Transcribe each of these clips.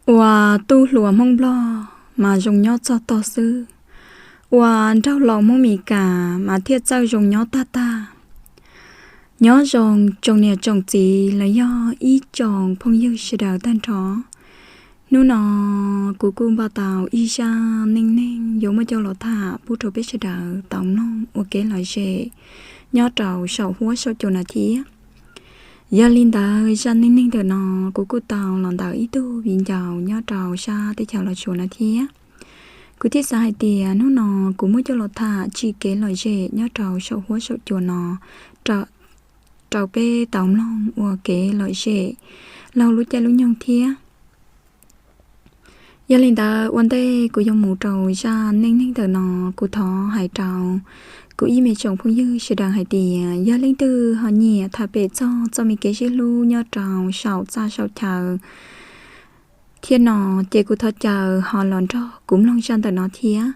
Ua tub hluas Hmoob Nplog mas zoo nyob txog tog xwb, ua nraug laus Hmoob Mes Kas mas thiaj txawj zoo nyob tag tag. Nyob zoo tsoom niam tsoom txiv los yog ib tsoom phooj ywg sawv daws tag nrho. Hnub no kuv kuj npaj tau ib zaj neej neeg yuav muab coj los tham pub rau peb sawv daws tau mloog ua kev lom zem nyob rau saum huab saum cua no thiab. Yog li ntawd zaj neej neeg ntawm no kuv kuj tau los ntawm ib tug viv ncaus nyob rau sab teb chaws Los Tsuas no thiab. Kuv thiaj xav hais tias hnub no kuv muab coj los tham tsim kev lom zem nyob rau saum huab saum cua no rau peb tau mloog ua kev lom zem laug lub caij lub nyoog thiab. Yog li ntawd ua ntej kuv yuav mus rau zaj neej neeg ntawm no, kuv thov hais rau kuv ib me tsoom phooj ywg sawv daws hais tias yog leej twg ho nyiam tham pem txog txoj me kev sib hlub nyob rau saum txaj saum chaw thiab no, ces kuv thov caw ho los nrog kuv mloog zaj ntawm no thiab.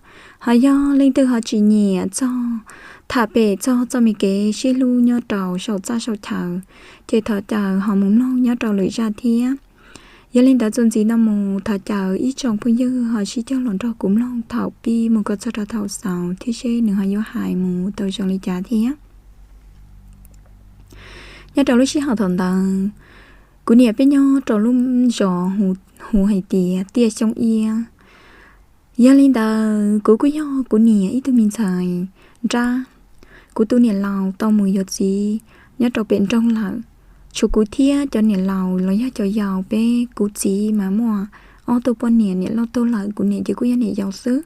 Ho yog leej twg ho tsis nyiam txog tham pem txog txoj me kev sib hlub nyob rau saum txaj saum chaw, ces thov caw ho mus mloog nyob rau lwm zaj thiab. Yog li ntawd txuas ntxiv no mus thov caw ib tsoom phooj ywg ho sib cog los nrog kuv mloog thaum pib mus kom txog rau thaum xaus thiab seb nws ho yuav hais mus tau zoo li cas thiab. Nyob rau lub sij hawm thaum ntawd, kuv niam peb nyob rau lub zos hu hais tias Tiaj Xyoob Iab. Yog li ntawd kuv kuj yog kuv niam ib tug me ntxhais nrab. Kuv tus niam laus tau mus yuav txiv nyob rau pem nroog lawm. Tshuav kuv thiab cov niam laus los yog cov yau, peb kuv txiv mas muaj ob tug poj niam, niam loj tuag lawm, kuv niam ces kuj yog niam yau xwb.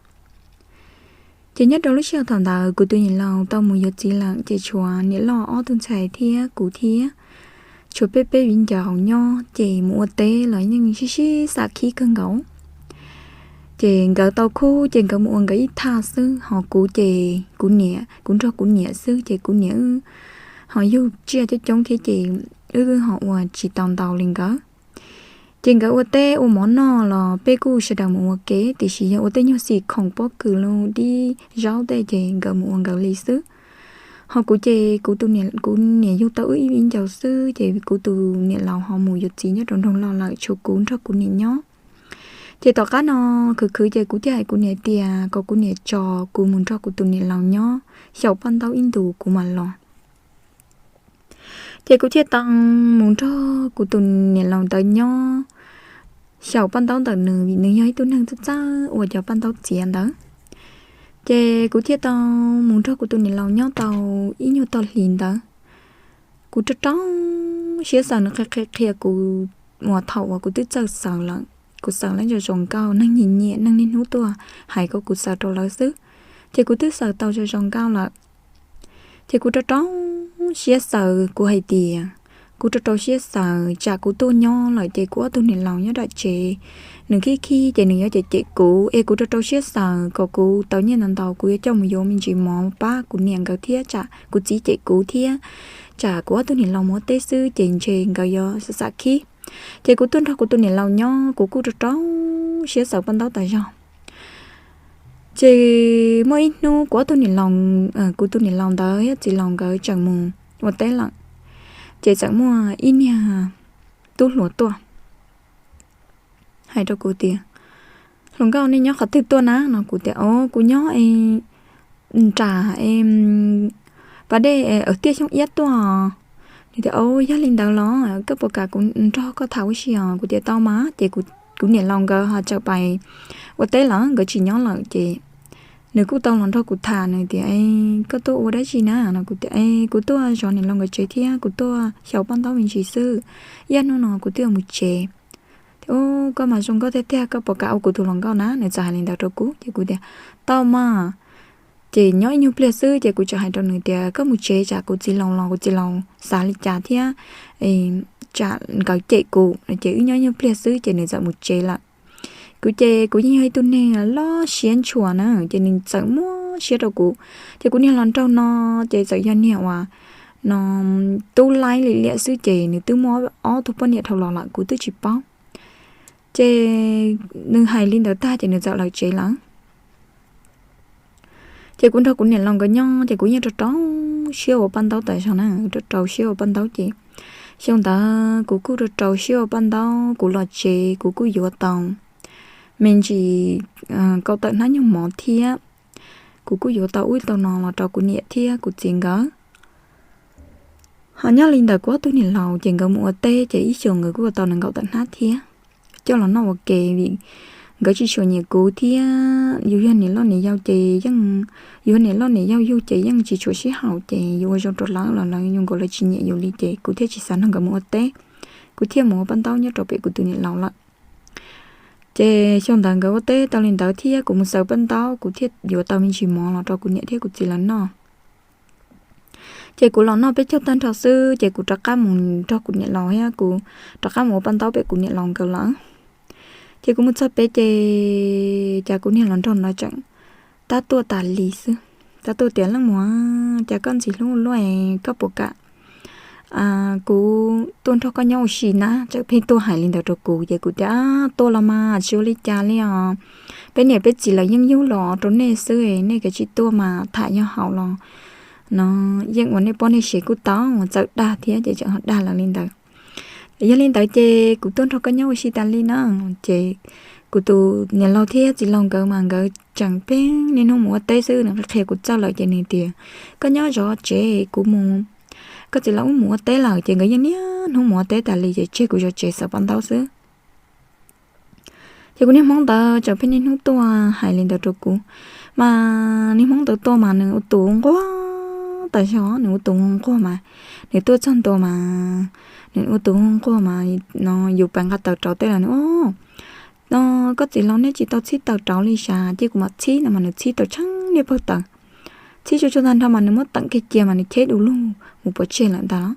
Ces nyob rau lub sij hawm thaum ntawd kuv tus niam laus tau mus yuav txiv lawm, ces tshuav niam loj ob tug ntxhais thiab kuv thiab, tshuav peb peb viv ncaus nyob, ces mus ua teb los yeej sib sib xam khib kawg nkaus. Ces nkawd tau khub ces nkawd mus ua nkawd ib thaj xwb, ho kuv ces kuv niam, kuv nrog kuv niam xwb, ces kuv niam ho yug tsiaj coob coob thiab ces wb ho ua tsis tau ntau li nkawd. Ces nkawd ua teb ua mov noj los peb kuj sawv daws mus ua ke, tiam sis yog ua tej nyuag xim khoom pob kws los dib zaub tej ces nkawd mus ua nkawd li xwb. Ho kuv ces kuv tus, kuv niam yug tau wb ib viv ncaus xwb, ces kuv tus niam laus ho mus yuav txiv nyob rau nroog loj lawm, tshuav kuv nrog kuv niam nyob. Ces tom qab no khwv khwv ces kuv thiaj hais kuv niam tias kom kuv niam tso kuv mus nrog kuv tus niam laus nyob xyaum paj ntaub ib ntus kuv mam los. Ces kuv thiaj tau mus nrog kuv tus niam laus ntawd nyob xyaum paj ntaub ntawm nws, vim nws yog ib tug neeg txawj txawj ua cov paj ntaub txiav ntawd. Ces kuv thiaj tau mus nrog kuv tus niam laus nyob tau ib nyuag tog hlis ntawd. Kuv rau rau siab xaws nws qhia qhia qhia kuv uas thaum uas kuv twb txawj xaws lawm, kuv xaws lawv zoo zoo nkauj, neeg nyiam nyiam, neeg niaj hnub tuaj hais kom kuv xaws rau lawv xwb, ces kuv twb xaws tau zoo zoo nkauj lawm. Ces kuv rau rau siab xaws, kuv hais tias kuv rau rau siab xaws tsam kuv tuaj nyob lawm ces kuv ob tug niam laus nyob nram tsev, nws khib khib ces nws yuav cem cem kuv, es kuv rau rau siab xaws kom kuv tau nyiaj ntau ntau kuv yuav coj mus yuav me ntsis mov pab kuv niam nkawd thiab tsam kuv txiv cem kuv thiab, tsam kuv ob tug niam laus mus ua teb xwb ces ntshe nkawd yuav xam xam khib. Ces kuv tuaj nrog kuv tus niam laus nyob, kuv kuj rau rau siab xaws paj ntaub tas zog. Ces muaj ib hnub kuv ob tug niam laus, kuv tus niam laus ntawd thiab txiv laus nkawd tseem mus ua teb lawm, ces txawm muaj ib niag tub hluas tuaj hais rau kuv tias, Hluas nkauj, nej nyob qhov twg tuaj na? No kuv tias, O, kuv nyob nram pas dej Tiaj Xyoob Iab tuaj. Nws tias, O, yog li ntawd los koj puas kam kuv nrog koj tham ua si os? Kuv tias, Tau mas. Ces kuv niam laus nkawd ho tseem pais ua teb lawm, nkawd tsis nyob lawm ces nws kuj tau los nrog kuv tham, nws tias, Koj tuaj ua dab tsi na? No kuv tias, Kuv tuaj zov niam laus nkawd tsev thiab kuv tuaj xyaum paj ntaub me ntsis xwb, ib ob hnub no kuv twb yuav mus tsev. Tias, O, koj mas zoo nkauj tiag tiag, koj puas kam ua kuv tus hluas nkauj na? Nws txawm hais li ntawd rau kuv ces kuv tias, Tau mas. Ces nyob ib nyuag pliag xwb ces kuv txawm hais rau nws tias, Koj mus tsev, tsam kuv txiv laus los kuv txiv laus xav li cas thiab tsam nkawd cem kuv. Ces wb nyob ib nyuag pliag xwb ces nws txawm mus tsev lawm. Kuv ces kuv yeej yog ib tug neeg loj siab ntshua na, ces nws txawm muab siab rau kuv. Ces kuv niag hluas nraug no ces txawm yog niag uas no tub laib li liam xwb ces nws twb muaj ob tug poj niam dhau los lawm kuv twb tsis paub. Ces nws hais li ntawd tag ces nws txawm lawv tsev lawm. Ces kuv nrog kuv niam laus nkawd nyob ces kuv yeej rau rau siab ua paj ntaub tas zog na, rau rau siab ua paj ntaub ces Xyoo ntawd kuv kuj rau rau siab ua paj ntaub, kuv los tsev kuv kuj yuav tau me ntsis kaum tawm hnab nyuag mov thiab. Kuv kuj yuav tau ub tau no los rau kuv niam thiab kuv txiv nkawd. Ho nyob li ntawm kuv ob tug niam laus ces nkawd mus ua teb ces ib xyoos nkawd kuj ua tau nees nkaum tawm hnab thiab coj los noj ua ke, vim nkawd tsis tshua nyiam kuv thiab yus yog niam loj niam yau ces yeej, yus yog niam loj niam yau yug ces yeej tsis tshua sib haum ces yus ua zoo rau lawv los lawv yuav nkaus lawv tsis nyiam yus li ces kuv thiaj tsis xav nrog nkawd mus ua teb, kuv thiaj mus ua paj ntaub nyob rau pem kuv tus niam laus lawm. Ces xyoo ntawd nkawd ua teb tau li ntawd thiab kuv mus xaws paj ntaub, kuv thiaj yuav tau me ntsis mov los rau kuv niam thiab kuv txiv lawv noj. Ces kuv los noj peb caug tag nrho xwb ces kuv rov qab mus nrog kuv niam laus thiab kuv rov qab mus ua paj ntaub pem kuv niam laus nkawd lawm. Ces kuv mus txog pem ces cas kuv niag hluas nraug ntawd tseem tab tuaj tas li xwb. Tab tuaj tias, Leej muam, cas koj ntxim hlub luaj, koj puas kam kuv tuaj nrog koj nyob ua si na? Txawm pheej tuaj hais li ntawd rau kuv ces kuv tias, Tuaj los mas, tsis ua li cas li os. Peb niam peb txiv lawv yeej yug los rau nej xwb, nej kav tsij tuaj mas tham yog haus los no yeej ua nej poj nej sev kuj tau. Txawm dag thiab ces tseem ho dag lawv li ntawd. Yog li ntawd ces kuv tuaj nrog koj nyob ua si tas li na. Ces kuv tus niam laus thiab txiv laus nkawd mas nkawd tseem pheej niaj hnub mus ua teb xwb, nws qhia kuv txawj lawm ces nws tias, Koj nyob zov tsev, kuv mus, koj txiv laus wb mus ua teb lawm. Ces nkawd yeej niaj hnub mus ua teb tas li ces tseg kuv zov tsev xaws paj ntaub xwb. Ces kuv niag hmoob ntawd tseem pheej niaj hnub tuaj hais li ntawd rau kuv. Mas niag hmoob ntawd tuaj mas nws ua tus nquag tas zog, nws ua tus nquag mas, nws tuaj txog ntua mas nws ua tus nquag mas no yus pab nqa taws rauv tej los nws, Koj txiv laus, nej tsis tau txhib taws rauv li sas, cia kuv mam txhib no. Mas nws txhib tau tshee niag pawg taws, txhib tsuj tsuag tag nrho mas nws muab teem kiag cia mas nws cheb du lug mus pov tseg lawm ntag los.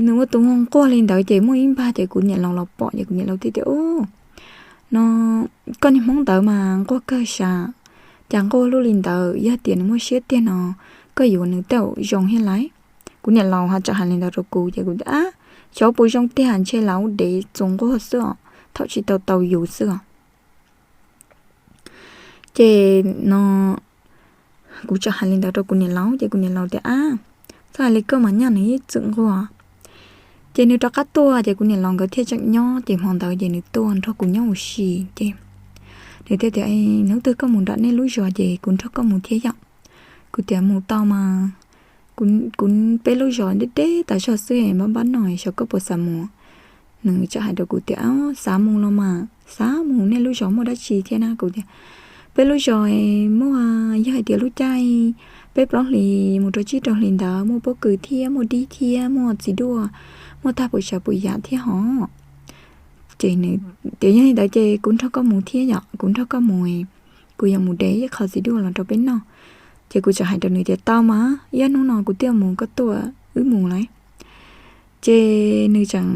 Nws ua tus nquag li ntawd ces muaj ib npag ces kuv niam laus los pom ces kuv niam laus thiaj tias, Ub, no koj niag hmoob ntawd mas nquag kawg sas, cas nquag luaj li ntawd? Yog tias nws muaj siab tiag no koj yuav nws tej zaum zoo thiab lauj. Kuv niam laus ho txawm hais li ntawd rau kuv ces kuv tias, Ab, xyov puas zoo tiag, ntshe lawv dev txus nquag xwb os, thaum tsis tau tau yus xwb os. Ces no kuv txawm hais li ntawd rau kuv niam laus ces kuv niam laus tias, Ab, txhob hais li koj mas, nyaj nws ib txwm nquag. Ces nws rov qab tuaj ces kuv niam laus nkawd thiaj tseem nyob ces hmo ntawd ces nws tuaj nrog kuv nyob ua si ces nws thiaj tias, Hnub twg koj mus nram nej lub zos ces kuv nrog koj mus thiab yom. Kuv tias, Mus tau mas, kuv, peb lub zos deb deb tas zog xwb, npab npab no, xyov koj puas xav mus? Nws txawm hais rau kuv tias, Xav mus los mas, xav mus, nej lub zos muaj dab tsi thiab na? Kuv tias, Peb lub zos muaj, yog hais tias lub caij peb plaub hlis mus rau tsib rau hlis ntawd muaj pob kws thiab muaj dib thiab muaj txiv duaj, muaj tag puas tsav puas yam thiab hos. Ces nws tias, Yog li ntawd ces kuv nrog koj mus thiab yom, kuv nrog koj mus, kuv yuav mus de ib qho txiv duaj los rau peb noj. Ces kuv txawm hais rau nws tias, Tau mas, ib ob hnub no kuv thiaj mus, koj tuaj wb mus lauj. Ces nws tseem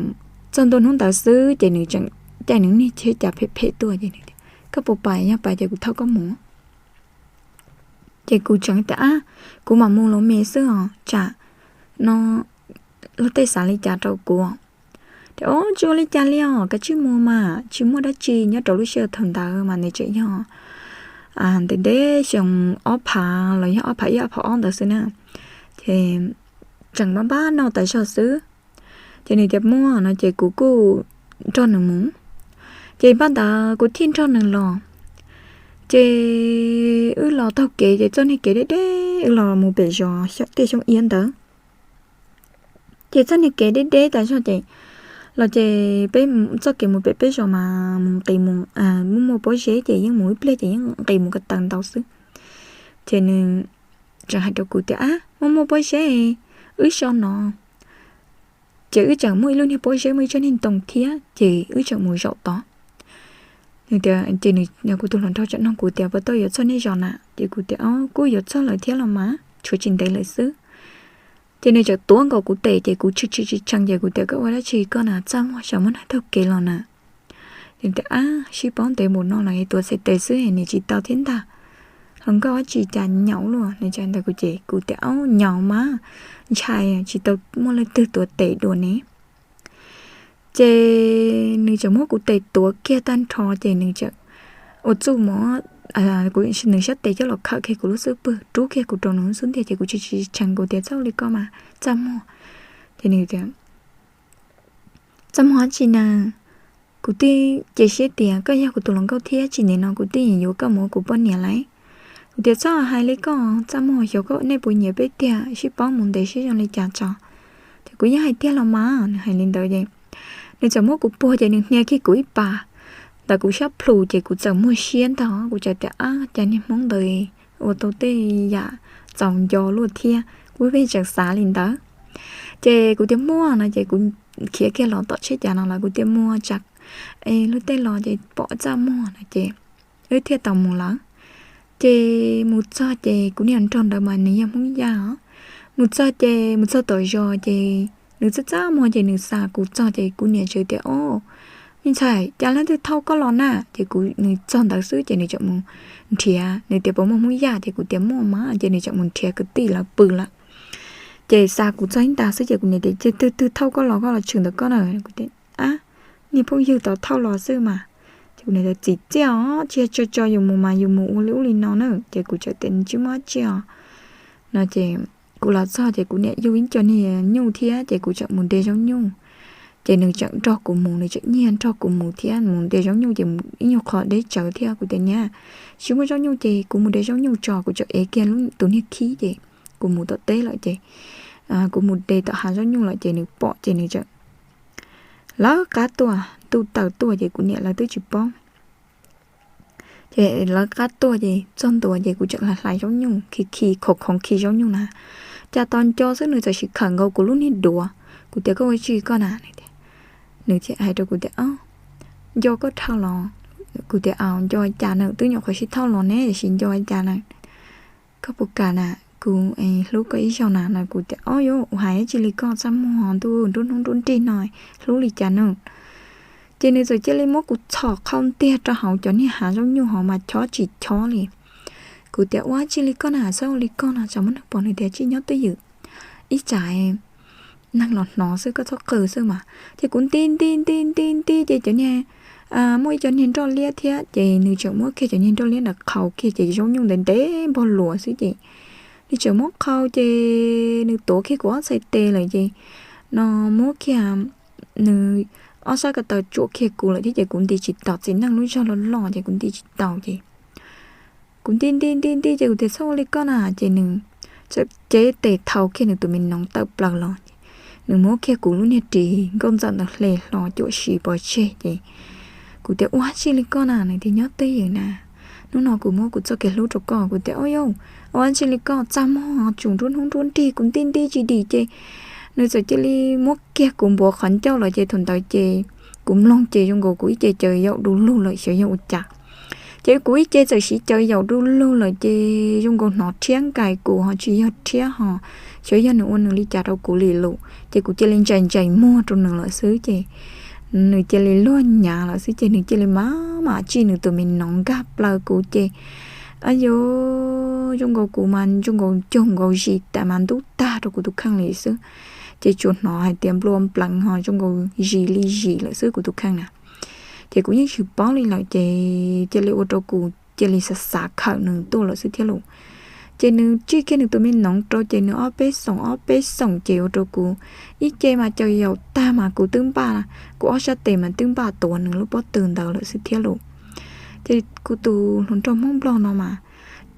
txog ntua hnub ntawd xwb ces nws tseem caij nws niag tsheb cas phem phem tuaj ces nws tias, Koj puas pais? Yog pais ces kuv thauj koj mus. Ces kuv tseem tias, Ab, kuv mam mus los me xwb os, tsam no luag tej xav li cas rau kuv. Tias, Ub, tsis ua li cas li os, kav tsij mus mas, tsis muaj dab tsi. Nyob rau lub sij hawm thaum ntawd mas nws tseem yog ntev ntev xyoo ob phav los yog ob phav ib ob phav ob ntawd xwb na. Ces tseem npab npab noj tas zog xwb. Ces nws tias muaj no ces kuv kuj nrog nws mus. Ces npaj ntawd kuv thiaj nrog nws los. Ces wb los taug kev ces txoj niag kev deb deb, wb los mus pem zos tej xyoob iab ntawd. Ces txoj niag kev deb deb tas zog ces los ces peb txoj kev mus pem peb zos mas mus nqis mus, muaj muaj pob zeb ces yeej mus ib pliag ces yeej nqis mus ko taw ntau xwb. Ces nws tseem hais rau kuv tias, Ab, muaj muaj pob zeb, wb so no. Ces wb tseem muaj ib lub niag pob zeb muaj ib tsob niag ntoo thiab ces wb tseem mus zaum tod. Nws tias, ces nws, kuv tus hluas nraug tseem nug kuv tias, Puas tau yuav txog nej zos na? Ces kuv tias, Kuj yuav txog lawm thiab los mas, tshuav tsis ntev lawm xwb. Ces nws tseem tuav nkaus kuv tes ces kuv tshee tshee tshee ces kuv tias, Koj ua dab tsi koj na, txaj muag xyov muaj neeg taug kev los na? Nws tias, Ab, sib paub ntev npaum no los tuav txhais tes xwb, niam tsis tau thiab ntag. Hluas nkauj dab tsi cas nyaum luaj? Nws tseem ntawd kuv ces kuv tias, Au, nyaum mas, ntshai tsis tau muaj leej twg tuav tes dua ne. Ces nws tseem muab kuv tes tuav kiag tag nrho ces nws tseem ua txuj mus, nws sab tes coj los khawm kiag kuv lub xub pwg, rub kiag kuv rau nws lub xub ntiag ces kuv tshee tshee kuv tias, Txhob li koj mas, txaj muag. Ces nws tias, txaj muag dab tsi na, kuv twb cia siab tias koj yog kuv tus hluas nkauj thiab tsis ntev no kuv twb yuav koj mus ua kuv poj niam lawm. Kuv tias txhob hais li koj, txaj muag, xyov koj nej puas nyiam peb tiag, sib paub mus ntev sib zoo li cas tso. Ces kuv yeej hais tiag los mas, nws hais li ntawd ces nws txawm muab kuv puag ces nws hnia kiag kuv ib pas ntawm kuv sab plhu ces kuv txawm muag siab ntag, kuv txawm tias ab, cas niag hmoob ntawd ua tau tej yam txaus nco luaj thiab, kuv pheej tseem xav li ntawd. Ces kuv tias muaj no ces kuv khiav kiag los tom tsheb cav no lawm, kuv tias muaj tsam luag tej los ces pom txaj muag no ces wb thiaj tau mus lawm. Ces mus txog ces kuv niam nrog ntawd mas nws yog hmoob yaj os. Mus txog ces mus txog tom zos ces nws txaj txaj muag ces nws xa kuv txog ces kuv niam tseem tias, o, me ntxhais, cas leej twg thauj koj los na? Ces kuv, nws txog ntawd xwb ces nws tseem mus nrhiav, nws tias puas muaj hmoob yaj ces kuv tias muaj mas, ces nws tseem mus nrhiav kwv tij lawv pw lawm. Ces xa kuv txog ib nta xwb ces kuv niam tias, ces twg twg thauj koj los, koj los tshwm ntawm koj na? Kuv tias, ab, niag phooj ywg tau thauj los xwb mas. Ces kuv niam tias, txiv txiaj os, tsis yog tso tso yus mus mas yus mus ua li ub li no na. Ces kuv txawm tias, tsis muaj dab tsi os no ces kuv los txog ces kuv niam yug ib co niag nyuj thiab ces kuv tseem mus de zaub nyuj. Ces nws tseem nrog kuv mus, nws tseem nyiag nrog kuv mus thiab, mus de zaub nyuj ces mus ib nyuag qho deb tsawv thiab. Kuv tias, niam, tsis muaj zaub nyuj ces kuv mus de zaub nyuj tso. Kuv tseem ev kiag lub tus niag khib ces kuv mus tom teb lawm ces kuv mus de tom hav zaub nyuj lawm ces nws pom ces nws tseem lawv qab tuaj, ntuj tawm tuaj ces kuv niam lawv twb tsis paub. Ces lawv qab tuaj ces txog ntua ces kuv tseem hlais hlais zaub nyuj, khi khi khoov khoov khi zaub nyuj na, cas tos nco xwb nws txawm sim khawm nkaus kuv lub niag duav. Kuv tias, koj ua tsi koj na? Nws hais rau kuv tias, nco koj dhau los. Kuv tias, nco cas na, twb nyuam qhuav sib thauj los ne, tab sis nco cas na? Koj puas kam na, kuv hlub koj ib zaug na no. Kuv tias, o, yuav ua hais dab tsi li koj, txaj muag ntuj nruab hnub nruab nrig no, hlub li cas na? Ces nws txawm cia li muab kuv txhom qhau ntiag rau hauv cov niag hav zaub nyuj hauv mas chob tsis chob li. Kuv tias, ua dab tsi li koj na, txhob ua li koj no, tsam muaj neeg pom. Nws tias, tsis nyob twj ywm, ib tsam neeg los hnov xwb, koj txhob qw xwb mas. Ces kuv nti nti nti nti nti ces cov niag, muaj ib co niag nroj liab thiab ces nws tseem muab kiag cov niag nroj liab ntawd qhau kiag ces zaub nyuj ntev ntev npog luas xwb ces nws tseem muab qhau ces nws tuav kiag kuv ob txhais tes lawm ces no muab kiag nws ob sab ko taw tsuam kiag kuv lawm thiab ces kuv nti tsis taus, txiv neej lub zog loj loj ces kuv nti tsis taus ces kuv nti nti nti nti ces kuv tias, txhob ua li koj na, ces nws txawm cev tes thau kiag nws tus me noov tawm plaws los ces nws muab kiag kuv lub niag ris nkauj ntxawm ntawd hle hlo cuam si pov tseg ces kuv tias, ua dab tsi li koj na? Nws tias, nyob twj ywm na, hnub no kuv muab kuv txoj kev hlub rau koj. Kuv tias, o yau, ua dab tsi li koj, txaj muag tsuas nruab hnub nruab nrig, kuv nti nti tsis dim ces nws txawm cia li muab kiag kuv npuav qhov ncauj lawm ces thaum ntawd ces kuv mloog ces zoo nkaus kuv ib ce caws yaum du lug lawm xyov yog ua cas. Ces kuv ib ce txawm siv caws yaum du lug lawm ces zoo nkaus hnov rhiab nkais kuv ho tsis yog rhiab ho, xyov yog nws ua nws li cas rau kuv li lawm ces kuv cia li ntsais ntsais muag rau nws lawm xwb ces nws cia li luag nyav lawm xwb ces nws cia li mam mam tsij nws tus me noov nkag plaws kuv ces, a yuav, zoo nkaus kuv mas zoo nkaus caug nkaus zis tas mas ntub tag rau kuv tus kheej li xwb. Ces tsuas hnov hais tias nplua npleev ho zoo nkaus zis li zis lawm xwb kuv tus kheej na. Ces kuv yeej tsis paub li lawm ces cia li ua rau kuv cia li xav xav khawm nws tuaj lawm xwb thiab lauj. Ces nws tsij kiag nws tus me noov rau ces nws ob peb xoom ob peb xoom ces ua rau kuv ib ce mas caws yaum tag mas kuv twb npaj, kuv ob sab tes mas twb npaj tuav nws lub pob tw ntawd lawm xwb thiab lauj. Ces kuv tus hluas nraug Hmoob Nplog no mas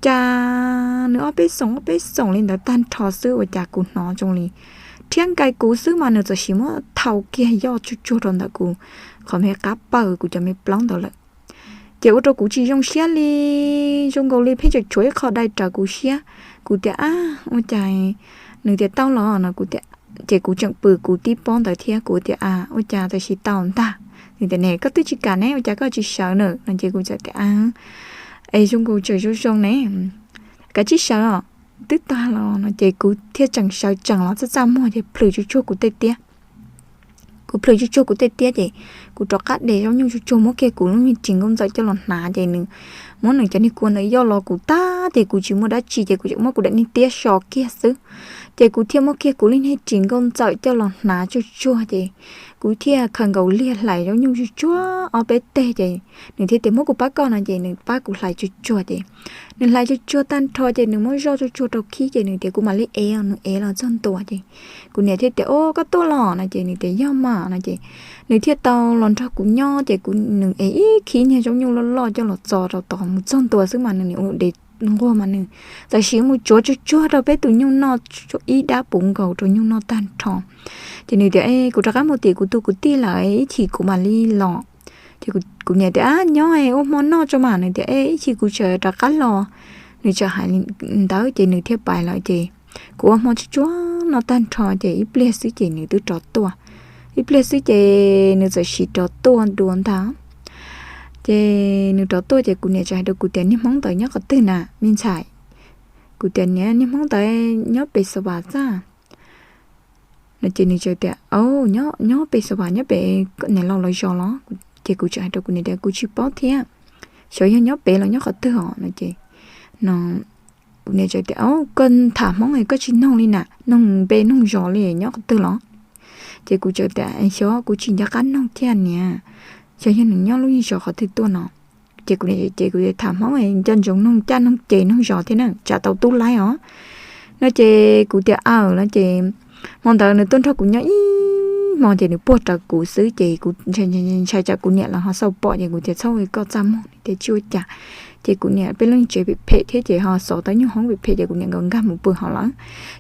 cas nws ob peb xoom ob peb xoom li ntawd tag nrho xwb ua cas kuv hnov zoo li rhiab nkais kuv xwb mas nws txawm sis muab thau kiag yoj tsuag tsuag rau ntawm kuv qhov me qab pawg kuv cov me plaub ntawd lawm. Ces ua rau kuv tsis zoo siab li, zoo nkaus li pheej tseem tshuav ib qho dai rawv kuv siab. Kuv tias, ab, ua cas nws tias tau los no, kuv tias, ces kuv tseem pw kuv tib pob ntawd thiab kuv tias, a, ua cas txawm sis tau ntag. Nws tias, ne koj twb tsis kam ne, ua cas koj tsis sawv na no ces kuv txawm tias, a, es zoo nkaus tseem zoo zoo ne, kav tsij sawv os, twb tag los no ces kuv thiaj tseem sawv tsees los txaj txaj muag ces plhws tsuag tsuag kuv tej tiab. Kuv plhws tsuag tsuag kuv tej tiab ces kuv rov qab de zaub nyuj tsuag tsuag muab kiag kuv lub me ris nkauj ntxawm coj los hnav ces nws muab nws cov niag kua ntawd yoj los kuv tag ces kuv tsis muaj dab tsi ces kuv tseem muab kuv daim niag tiab so kiag xwb. Ces kuv thiaj muab kiag kuv lub niag ris nkauj ntxawm coj los hnav tsuag tsuag ces kuv thiaj khaws nkaus liag hlais zaub nyuj tsuag tsuag ob peb teg ces nws thiaj tias muab kuv pab koj no ces nws pab kuv hlais tsuag tsuag ces nws hlais tsuag tsuag tag nrho ces nws muab zoj tsuag tsuag rau khib ces nws tias kuv mam li ev, nws ev los txog ntua ces kuv niam thiaj tias o koj tuaj los no ces nws tias yog mas no ces nws thiaj tau los nrog kuv nyob ces kuv, nws ev ib khib niag zaub nyuj loj loj coj los txo rau tod mus txog ntua xwb mas nws nim ua dev nquag mas nws tam sim mus tsuav tsuag tsuag rau peb tus nyuj noj, ib dab puv nkaus rau nyuj noj tag nrho. Ces nws tias e kuv rov qab mus tim kuv tus kwv tij lawm ib chim kuv mam li los. Ces kuv niam tias ab nyob ua hmo noj tso mas, nws tias e ib chim kuv tseem rov qab los. Nws tseem hais li ntawd ces nws thiaj pais lawm ces kuv ua hmo tsuag tsuag noj tag nrho ces ib pliag xwb ces nws twb rov tuaj. Ib pliag xwb ces nws txawm sim rov tuaj dua ntag. Ces nws rov tuaj ces kuv niam txawm hais rau kuv tias niag hmoob ntawd nyob qhov twg na me ntxhais? Kuv tias niag, niag hmoob ntawd nyob pem Xa Vas txaj no ces nws txawm tias nyob pem Xa Vas nyob pem niam laus lawv zos los? Ces kuv txawm hais rau kuv niam tias kuv tsis paub thiab, xyov yog nyob pem los nyob qhov twg os no ces no kuv niam txawm tias koj tham hmoob koj tsis noog li na, noog npe noog zos li nyob qhov twg los? Ces kuv txawm tias xyov kuv tsis nco qab noog thiab niam, xyov yog nws nyob lub zos qhov twg tuaj no. Ces kuv, ces kuv tham hmoob nco ntsoov noog caj noog ces noog zos thiab na tsam tau tub laib os no ces kuv tias aw no ces hmo ntawd nws tuaj nrog kuv nyob ib hmo ces nws puag raws kuv xwb ces kuv ntshai tsam kuv niam los ho xauj pom ces kuv tias txhob ua koj txaj muag, nws tias tsis ua cas. Ces kuv niam peb lub tsev phem phem thiab ces ho xov tau nyuag hoob phem phem ces kuv niam nkag mus pw hauv lawm.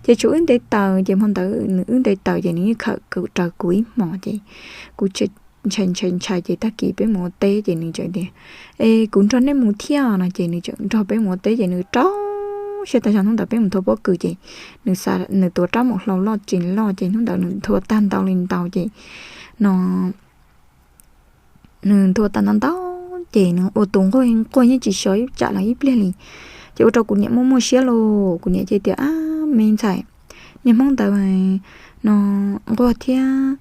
Ces tsuas wb nte taws ces hmo ntawd nws wb nte taws ces nws yeej khawm raws kuv ib hmo ces kuv ntshai ntshai ntshai ces tag kis peb mus ua teb ces nws txawm tias es kuv nrog nej mus thiab no ces nws txawm nrog peb mus ua teb ces nws rau siab tas zog. Hnub ntawd peb mus nthua pob kws ces nws tuav rab maum hlau loj tsees loj ces hnub ntawd nws nthua tag ntau li ntau ces no nws nthua tag ntau ntau ces nws ua tus nquag nquag yeej tsis so ib tsam los ib pliag li. Ces ua rau kuv niam muaj muaj siab los kuv niam cia tias ab me ntxhais, niag hmoob ntawd no nquag thiab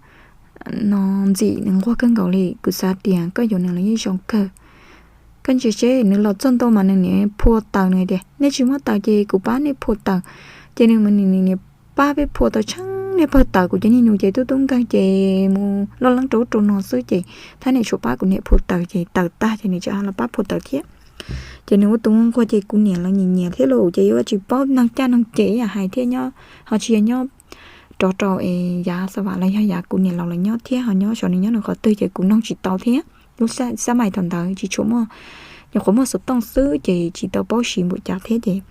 no ntxim nws nquag kawg nkaus li, kuv xav tias koj yuav nws los yeej zoo kawg. Koj ntsia seb nws los txog ntua mas nws niam phua taws, nws tias nej tsis muaj taws ces kuv pab nej phua taws. Ces nws mas nws niam pab peb phua tau tsheej niag pawg taws, kuv cov niag nus ces tub tub nkeeg ces mus loj leeb rau ub rau no xwb ces thiab nws tshuav pab kuv niam phua taws ces taws tag ces nws tseem los pab phua taws thiab. Ces nws ua tus nquag ces kuv niam los nyiam nyiam thiab los ces yuav tsis paub neeg caj neeg ces ib yam hais thiab nyob ho tsis yog nyob rov rau es yav Xa Vas los yog yav kuv niam laus lawv nyob thiab ho nyob saum nws nyob nws qhov twg ces kuv noog tsis tau thiab. Lub sab mais thaum ntawd tsis tshua muaj, nyuam qhuav muaj xov tooj xwb ces tsis tau paub siv npaum cas thiab ces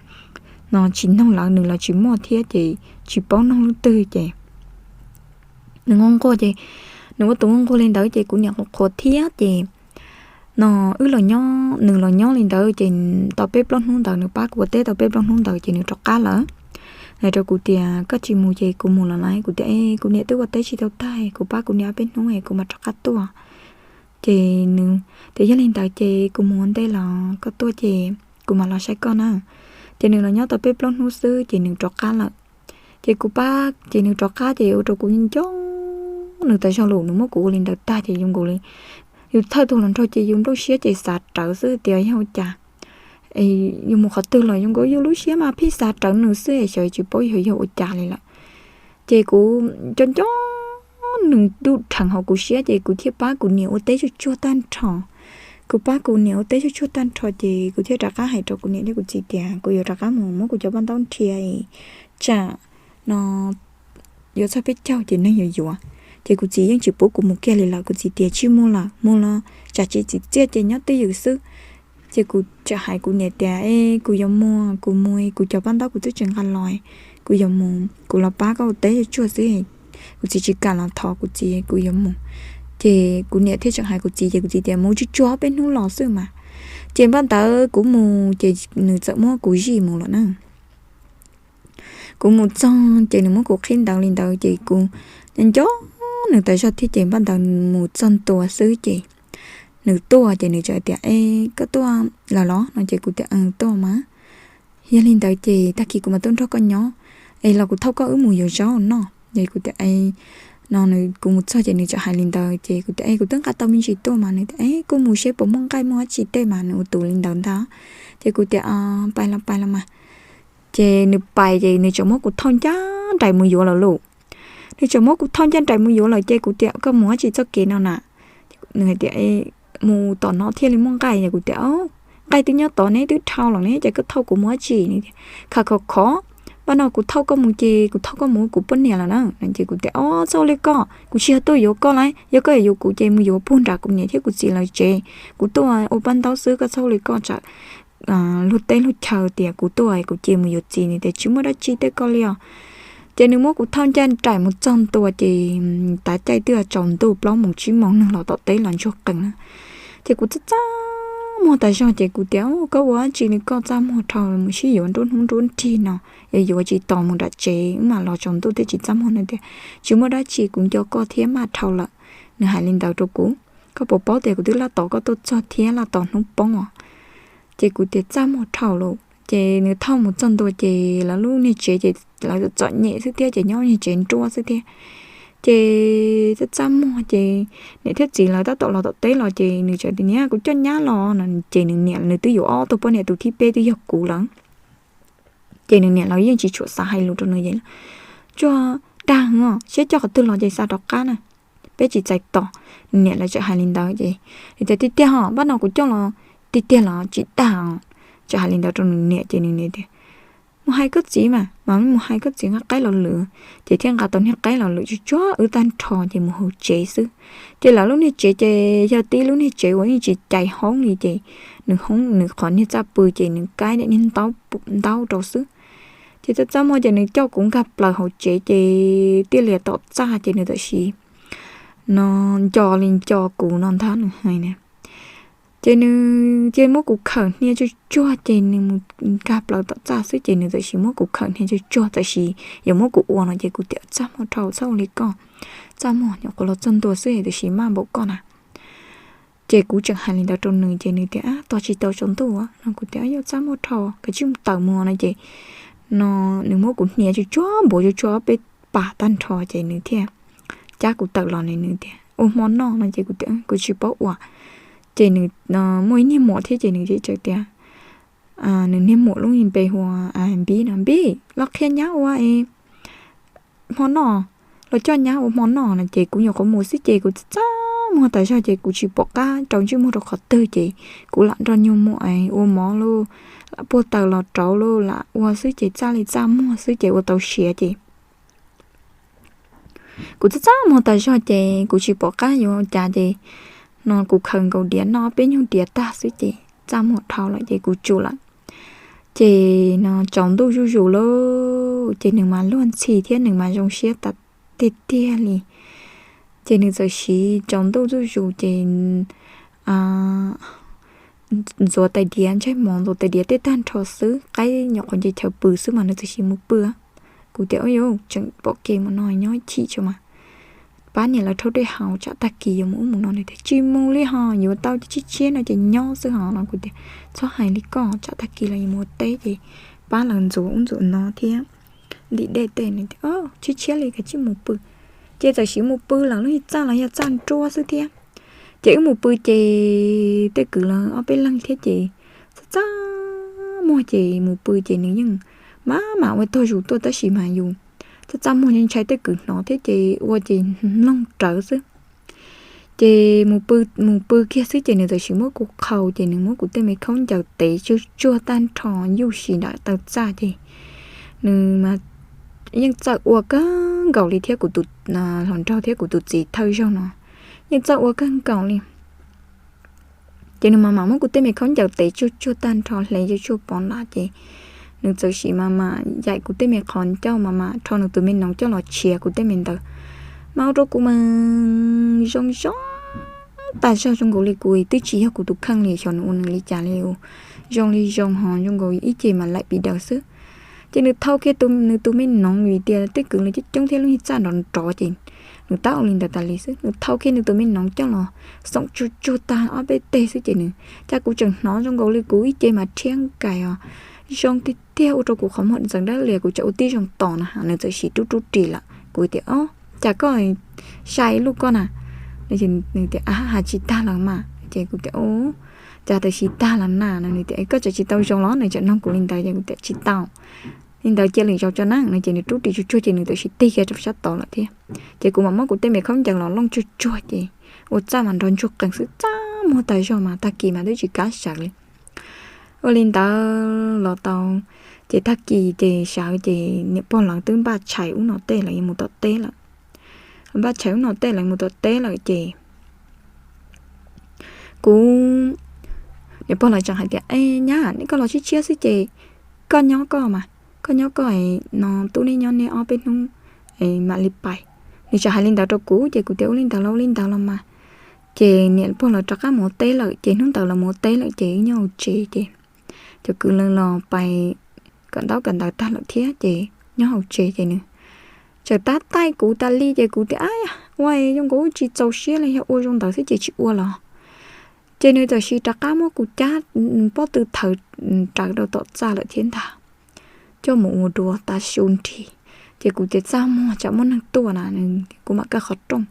no tsis noog lawv nws los tsis muaj thiab ces tsis paub noog lub twg ces nws nquag nquag ces nws ua tus nquag nquag li ntawd ces kuv niam qhuav qhuav thiab ces no wb los nyob, nws los nyob li ntawd ces tau peb plaub hnub ntawd nws pab kuv ua teb tau peb plaub hnub ntawd ces nws rov qab lawm. Hais rau kuv tias koj tsis mus ces kuv mus los lawm. Kuv tias kuv niam twb ua teb tsis tau tag, kuv pab kuv niam ob peb hnub es kuv mam rov qab tuaj. Ces nws tias yog li ntawd ces kuv mus ua ntej los koj tuaj ces kuv mam los saib koj na. Ces nws los nyob tau peb plaub hnub xwb ces nws rov qab lawm. Ces kuv pab ces nws rov qab ces ua rau kuv nco nco nws tas zog lus, nws muab kuv ua li ntawd tag ces zoo nkaus li yus thawj tug hluas nraug ces yus nplooj siab ces xav rawv xwb tias yog ua cas yus mus qhov twg los zoo nkaus yus lub siab mas pheej xav rawv nws xwb es xyov tsis paub yog yog ua cas li lawm. Ces kuv nco nco nws ntuj dheev hauv kuv siab ces kuv thiaj pab kuv niam ua teb tsuag tsuag tag nrho. Kuv pab kuv niam ua teb tsuag tsuag tag nrho ces kuv thiaj rov qab hais rau kuv niam thiab kuv txiv tias kuv yuav rov qab mus muab kuv cov paj ntaub nrhiav tsam no yuav txog peb caug ces neeg yuav yuav. Ces kuv txiv yeej tsis pub kuv mus kiag li lawm, kuv txiv tias tsis mus lawm, mus los tsam tsis txim txiaj ces nyob twj ywm xwb. Ces kuv tseem hais kuv niam tias e kuv yuav mus, kuv mus kuv cov paj ntaub kuv twb tsis nqa los, kuv yuav mus, kuv los pab koj ua teb tsuag tsuag xwb. Kuv txiv tsis kam los thov kuv txiv, kuv yuav mus. Ces kuv niam thiaj tseem hais kuv txiv ces kuv txiv tias mus tsuag tsuag peb hnub los xwb mas. Ces npaj ntawd kuv mus ces nws txawm muab kuv zij mus lawm na. Kuv mus txog ces nws muab kuv qhib ntawd li ntawd ces kuv nco nco nws tas zog thiab ces npaj ntawd mus txog ntua xwb ces nws tuaj ces nws txawm tias e koj tuaj lawm los no ces kuv tias tuaj mas. Yog li ntawd ces tag kis kuv mam tuaj nrog koj nyob es los kuv thauj koj wb mus yuav zaub noj. Ces kuv tias no nws, kuv mus txog ces nws txawm hais li ntawd ces kuv tias, Es kuv twb nqa tau me ntsis tuaj mas. Nws tias, Es kuj mus seb puas muaj nqaij muaj dab tsi tej mas. Nws ua tus li ntawd ntag. Ces kuv tias, Pais los pais los mas. Ces nws pais ces nws txawm muab kuv thauj ncaj nraim mus yuav lawm lauj. Nws txawm muab kuv thauj ncaj nraim mus yuav lawm ces kuv tias, Koj mus dab tsi txoj kev no na? Nws hais tias, Mus tom no thiaj li muaj nqaij. Kuv tias, Nqaij twb nyob tod ne, twb dhau lawm ne, ces koj thauj kuv mus dab tsi? Nws tias, Khov khov khov, pab no kuv thauj koj mus ces kuv thauj koj mus ua kuv poj niam lawm na. Ces kuv tias, Ob, txhob ua li koj, kuv tsis yog tuaj yuav koj lauj. Yog koj yuav yuav kuv ces mus yuav puag nram kuv niam thiab kuv txiv lawv tsev. Kuv tuaj ua pab ntaub xwb, koj txhob ua li koj tsam luag teb luag chaw tias kuv tuaj kuv cia mus yuav txiv. Nws tias, Tsis muaj dab tsi tej koj li os. Ces nws muab kuv thauj ncaj nraim mus txog ntua ces tav caij twb tsaus ntuj plaub moos tsib moos, neeg los tom teb los ntsuag qees na. Ces kuv txaj txaj muag tas zog ces kuv tias, Koj ua dab tsi li koj txaj muag dhau, mus sib yuav nruab hnub nruab nrig no, yuav yuav tsis tos mus nram tsev, wb mam los tsaus ntuj thiab tsis txaj muag. Nws tias, Tsis muaj dab tsi, kuv nco koj thiab maj dhau lawm. Nws hais li ntawd rau kuv. Koj puas paub tias kuv twb laj tos koj tuaj txog thiab laj tos hnub poob os. Ces kuv tias, Txaj muag dhau lawm. Ces nws thauj mus txog ntua ces lawv lub niag tsev ces lawv txom nyem xwb thiab ces nyob niag tsev nruab xwb thiab. Ces txaj txaj muag ces niam thiab txiv lawv tab tom los tom teb los ces nws txawm tias, Niam, kuv coj nyab los no. Ces nws niam nws twb yuav ob tug poj niam, tus thib peb twb yog kuv lawm. Ces nws niam los yeej tsis tshua xav hais lus rau nws es, Tsuag dag os, seb coj qhov twg los ces xa rov qab na, peb tsis txais tos. Nws niam lawv txawm hais li ntawd ces nws tias, Tiag tiag os, pab no kuv coj los tiag tiag los tsis dag os. Txawm hais li ntawd rau nws niam ces nws niam tias, Mus hais koj txiv mas, mas mus hais koj txiv nqa qaib los lwm. Ces thiaj nqa tau niag qaib los lwm tsuag tsuag wb tag nrho ces mus hauv tsev xwb. Ces lawv lub niag tsev ces yog tib lub niag tsev uas yeej tsis cais hoob li ces nws hoob nws qhov niag txaj pw ces nws kaib niag ntaub rau xwb. Ces txaj txaj muag ces nws coj kuv nkag plaws hauv tsev ces tiaj lias tom txaj ces nws txawm sis no nco li nco kuv no ntag nws hais na. Ces nws cia muab kuv khawm hnia tsuag tsuag ces nws mus nkag plaws tom txaj xwb ces nws txawm sis muab kuv khawm hnia tsuag tsuag txawm sis yuav muab kuv ua no ces kuv tias, Txaj muag dhau, txhob ua li koj, txaj muag nyuam qhuav los txog ntua xwb tiam sis maj npaum koj na. Ces kuv tseem hais li ntawd rau nws ces nws tias, Tos tsis tau tsaus ntuj no. Kuv tias, Yog txaj muag dhau, koj cia li tawm mus no. Ces no nws muab kuv hnia tsuag tsuag npuav tsuag tsuag ob peb pas tag nrho ces nws thiaj cab kuv tawm los. Nws tias, Ua hmo noj no. Ces kuv tias, Kuv tsis paub ua. Ces nws muaj ib niag muam thiab ces nws txawm tias, nws niag muam lub npe hu ua Npib no, Npib los qhia nyab ua hmo noj, los coj nyab ua hmo noj no. Ces kuv nyuam qhuav mus xwb ces kuv txaj txaj muag tas zog ces kuv tsis pom qab rau ntsej muag rau qhov twg ces kuv lam nrog nyuag muam ua mov lauj, lam puag taws los rauv lauj, lam ua xwb ces txaj li txaj muag xwb ces ua tau siav ces kuv txaj txaj muag tas zog ces kuv tsis pom qab yuav ua cas ces no kuv khaws nkaus diav noj peb nyuag diav tag xwb ces txaj muag dhau lawm ces kuv tsum lawm. Ces no tsaus ntuj zuj zus lauj ces nws mas luag ntxhi thiab nws mas zoo siab tas tiag tiag li. Ces nws txawm siv tsaus ntuj zuj zus ces ntxuav tais diav, ntsej mov ntxuav tais diav tej tag nrho xwb, qaib nyuam qhuav nce chaw pw xwb mas nws txawm siv mus pw. Kuv tias, Ub yuv, tseem pom kev mus no nyob chim tso mas, pab niam lawv rhaub dej haus tsam tag kis yuav mus ub mus no. Nws tias, Tsis mus li ho, yuav tau tshiab tshiab no ces nyob xwb ho no. Kuv tias, Txhob hais li koj, tsam tag kis los yuav mus ua teb ces pab lawv ntxuav ub ntxuav no thiab ntim dej tej. Nws tias, Tshiab tshiab li, kav tsij mus pw. Ces txawm siv mus pw lawm, lub txaj los yog txaj nruab xwb thiab. Ces wb mus pw ces tej kwv los ob peb leeg thiab ces txaj txaj muag ces mus pw ces nws yeej maj mam ua tog zus tuaj tab sis mas yus txaj txaj muag ntshai tej kwv hnov thiab ces ua ces mloog rawv xwb. Ces mus pw kiag xwb ces nws txawm siv muab kuv qhau ces nws muab kuv tej me khaub ncaws tev tsuag tsuag tag nrho yuj si nram taw txaj ces nws mas yeej txawj ua kawg nkaus li thiab kuv tus hluas nraug thiab kuv tus txiv thawj zaug no yeej txawj ua kawg nkaus li. Ces nws mas mam muab kuv tej me khaub ncaws tev tsuag tsuag tag nrho hle tsuag tsuag pov nram ces nws txawm siv mas mam yaim kuv tej me qhov ncauj mas mam rho nws tus me noov coj los tshiav kuv tej me ntawd. Mas ua rau kuv mas zoo zoo tag zog, zoo nkaus li kuv twb tsis yog kuv tus kheej li, xyov nws ua nws li cas li. Zoo li zoo ho zoo nkaus ib ce mas laim pis daws xwb. Ces nws thau kiag nws tus me noov vim tias tej kwv los coob coob thiab lub niag txaj nrov nrov ces nws tab ua li ntawd tas li xwb. Nws thau kiag nws tus me noov coj los xoom tsuag tsuag tag ob peb teg xwb ces nws, cas kuv tseem hnov zoo nkaus li kuv ib ce mas rhiab nkais os. Zoo tiag tiag, ua rau kuv qhov muag ntxeev dawb lias, kuv tseem ua tib zoo tos na, nws txawm siv rub rub ris lawm. Kuv tias, Ob, cas koj sai lub koj na? Nws tias, Ab, hais tsis tag los mas. Ces kuv tias, Ua cas tam sim tag los na? Nws tias, Koj tseem tsis tau zoo los? Nws tseem nug kuv li ntawd ces kuv tias, Tsis tau. Li ntawd cia lwm zaus tso na. No ces nws rub ris tsuag tsuag ces nws tam sim tig kiag rau sab tod lawm thiab. Ces kuv mam muab kuv tej me khaub ncaws los looj tsuag tsuag ces ua txaj mas nrog ntsuag qees xwb, txaj muag tas zog mas tag kis mas twb tsis kam sawv li. Ua li ntawd los tau, ces tag kis ces sawv ces niam pog lawv twb npaj tshais ub no tej lawm yuav mus tom teb lawm. Npaj tshais ub no tej lawv mus tom teb lawm ces kuv, niam pog lawv tseem hais tias, E nyab, koj los tshiab tshiab xwb ces koj nyob koj mas, koj nyob koj no, tub neb nyob neb, ob peb hnub mam li pais. Nws tseem hais li ntawd rau kuv ces kuv tias, Ua li ntawd los ua li ntawd los mas. Ces niam pog lawv rov qab mus ua teb lawm ces hnub ntawd lawv mus ua teb lawm ces wb nyob hauv tsev ces cov kwv lawv los pais kawm ntaub kawm ntawv tag lawm thiab ces nyob hauv tsev ces nws tseem tab taij kuv tas li ces kuv tias, Ab, ua zoo nkaus tsis txaus siab li, yog ua zoo ntawd xwb ces tsis ua los. Ces nws tam sim rov qab muab kuv cab pob tw thawv rawv rau tom txaj lawm thiab ntag, coj mus ua dua tas su nrig. Ces kuv tias, Txaj muag tsam muaj neeg tuaj na, kuv mam kaw qhov rooj.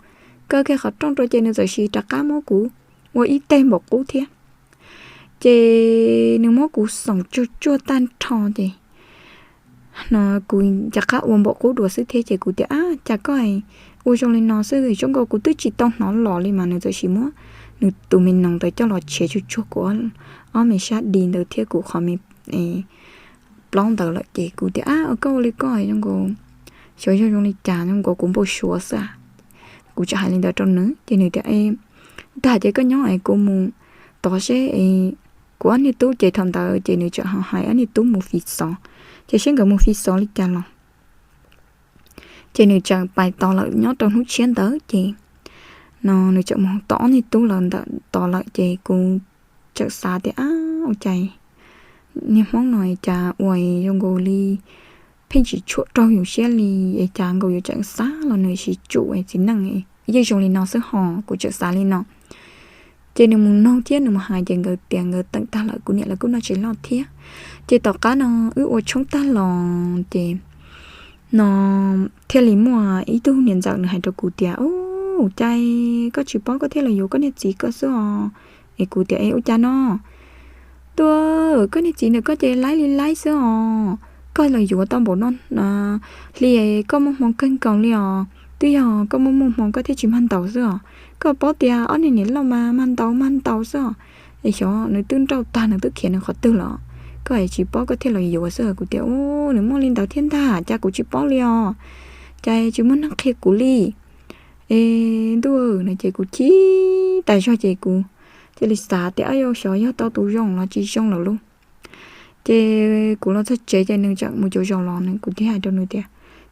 Kaw kiag qhov rooj rau ces nws tam sim rov qab muab kuv ua ib teg npaum qub thiab. Ces nws muab kuv xoom tsuag tsuag tag nrho ces no kuv rov qab ua npaum qub dua xwb thiab ces kuv tias, Ab, cas koj ua zoo li no xwb, zoo nkaus kuv twb tsis tau hnov los li mas. Nws tam sim muab nws tus me noog ntawd coj los tshev tsuag tsuag kuv ob me sab di ntawd thiab kuv qhov me plaub ntawd lawm ces kuv tias, Ab, koj ua li koj zoo nkaus, xyov yog zoo li cas, zoo nkaus kuv npau suav xwb. Kuv tseem hais li ntawd rau nws ces nws tias, Ua li ntawd ces koj nyob es kuv mus tod seb. Kuv ob niag tub ces thaum ntawd ces nws tseem ho hais ob niag tub mus fiv xov, ces seb nkawd mus fiv xov li cas los. Ces nws tseem pais tod lawm nyob rau hnub tshiab ntawd ces no nws tseem mus tom ob niag tub lawm ntawm tod lawm ces kuv tseem xav tias, Ab, ua cas niag Hmoob no cas ua zoo nkaus li pheej tsis tshua raug yus siab li, es cas nkaus yuav tseem xav los nws tsis tsum txiv neej, yeej zoo li no xwb hos, kuv tseem xav li no. Ces nws mus noog thiab nws mus hais ces nkawd tias nkawd teem tag lawm, kuv niam lawv kuj noj tsev loj thiab. Ces tom qab no wb ua tshoob tag los ces no thiaj li muaj ib tug niam ntxawm nws hais rau kuv tias, Ub, cas koj tsis paub koj thiaj los yuav koj niag txiv koj xwb os. Es kuv tias, E, ua cas no? Tuaj, koj niag txiv ntawm koj ces laib li laib xwb os. Koj los yuav tau npaum no hli, koj muaj hmoo kawg nkaus li os. Twb yog koj muaj muaj hmoo koj thiaj tsis mag ntaus xwb os. Koj paub tias ob niag niam loj mas mag ntaus mag ntaus xwb os. Es xyov nws twb nrauj tag nws twb khiav nws qhov twg los, koj es tsis paub koj thiaj los yuav xwb. Kuv tias, Ub, nws muaj li ntawd thiab ntag, cas kuv tsis paub li os. Cas tsis muaj neeg qhia kuv li. Es ntuj, no ces kuv chim tas zog ces kuv thiaj li xav tias, Ab, yog xyov yog tau tus zoo los tsis zoo lawm lauj. Ces kuv los txog tsev ces nws tseem mus cuav zos los, kuv thiaj hais rau nws tias,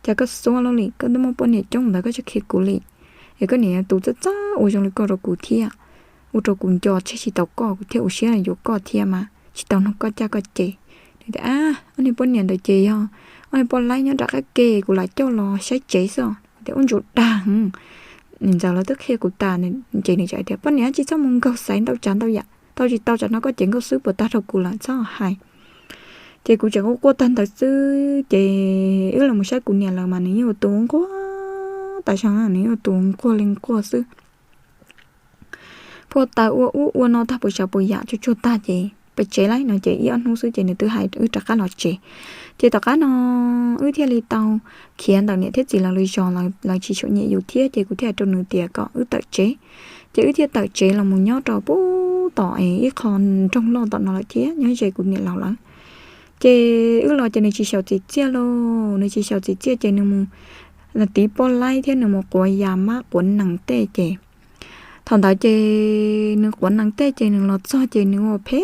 Cas koj xuab loj li, koj twb muaj poj niam coob ntawd koj tsis qhia kuv li. Es koj niam yog tus txawj txawj ua zoo li koj rau kuv thiab, ua rau kuv nco tseg tsis tau koj, kuv thiaj ua siab yuav koj thiab mas tsis tau nug koj caj koj ces. Nws tias, Ab, ob niag poj niam ntawd ces yog ob niag poj laib nyob nram qab ke, kuv lam coj los saib tsev xwb os. Kuv tias, Ub, ntsuav dag, niam ntxawm lawv twb qhia kuv tas. Ces nws tseem tias, Poj niam tsis txhob mus nkaug xaiv ntau tsav ntau yam, tau tsis tau tsam no koj cev nkauj xwb puas tag rau kuv lawm, txhob hais. Ces kuv tseem quaj quaj tag ntawd xwb ces wb los mus saib kuv niam lawv mas nws yeej ua tus nquag tas zog, nws yeej ua tus nquag li nquag xwb. Phua taws ua ub ua no tag puas tsav puas yam tsuag tsuag tag ces pem tsev lauj no ces ib ob hnub xwb ces nws twb hais wb rov qab los tsev. Ces tom qab no wb thiaj li tau khiav ntawm niam thiab txiv lawv lub zos, lawv tsis tshua nyiam yus thiab ces kuv thiaj hais rau nws tias kom wb tawm tsev. Ces wb thiaj tawm tsev los mus nyob rau pem tom es ib qho nroog loj tom no lawm thiab nyob ze kuv niam laus lawv. Ces wb los ces nws tsis xyaum txim txiaj lauj, nws tsis xyaum txim txiaj ces nws mus tiv poj laib thiab nws mus quav yas mab quav nees tej ces thaum ntawd ces nws quav nees tej ces nws los txog ces nws ua phem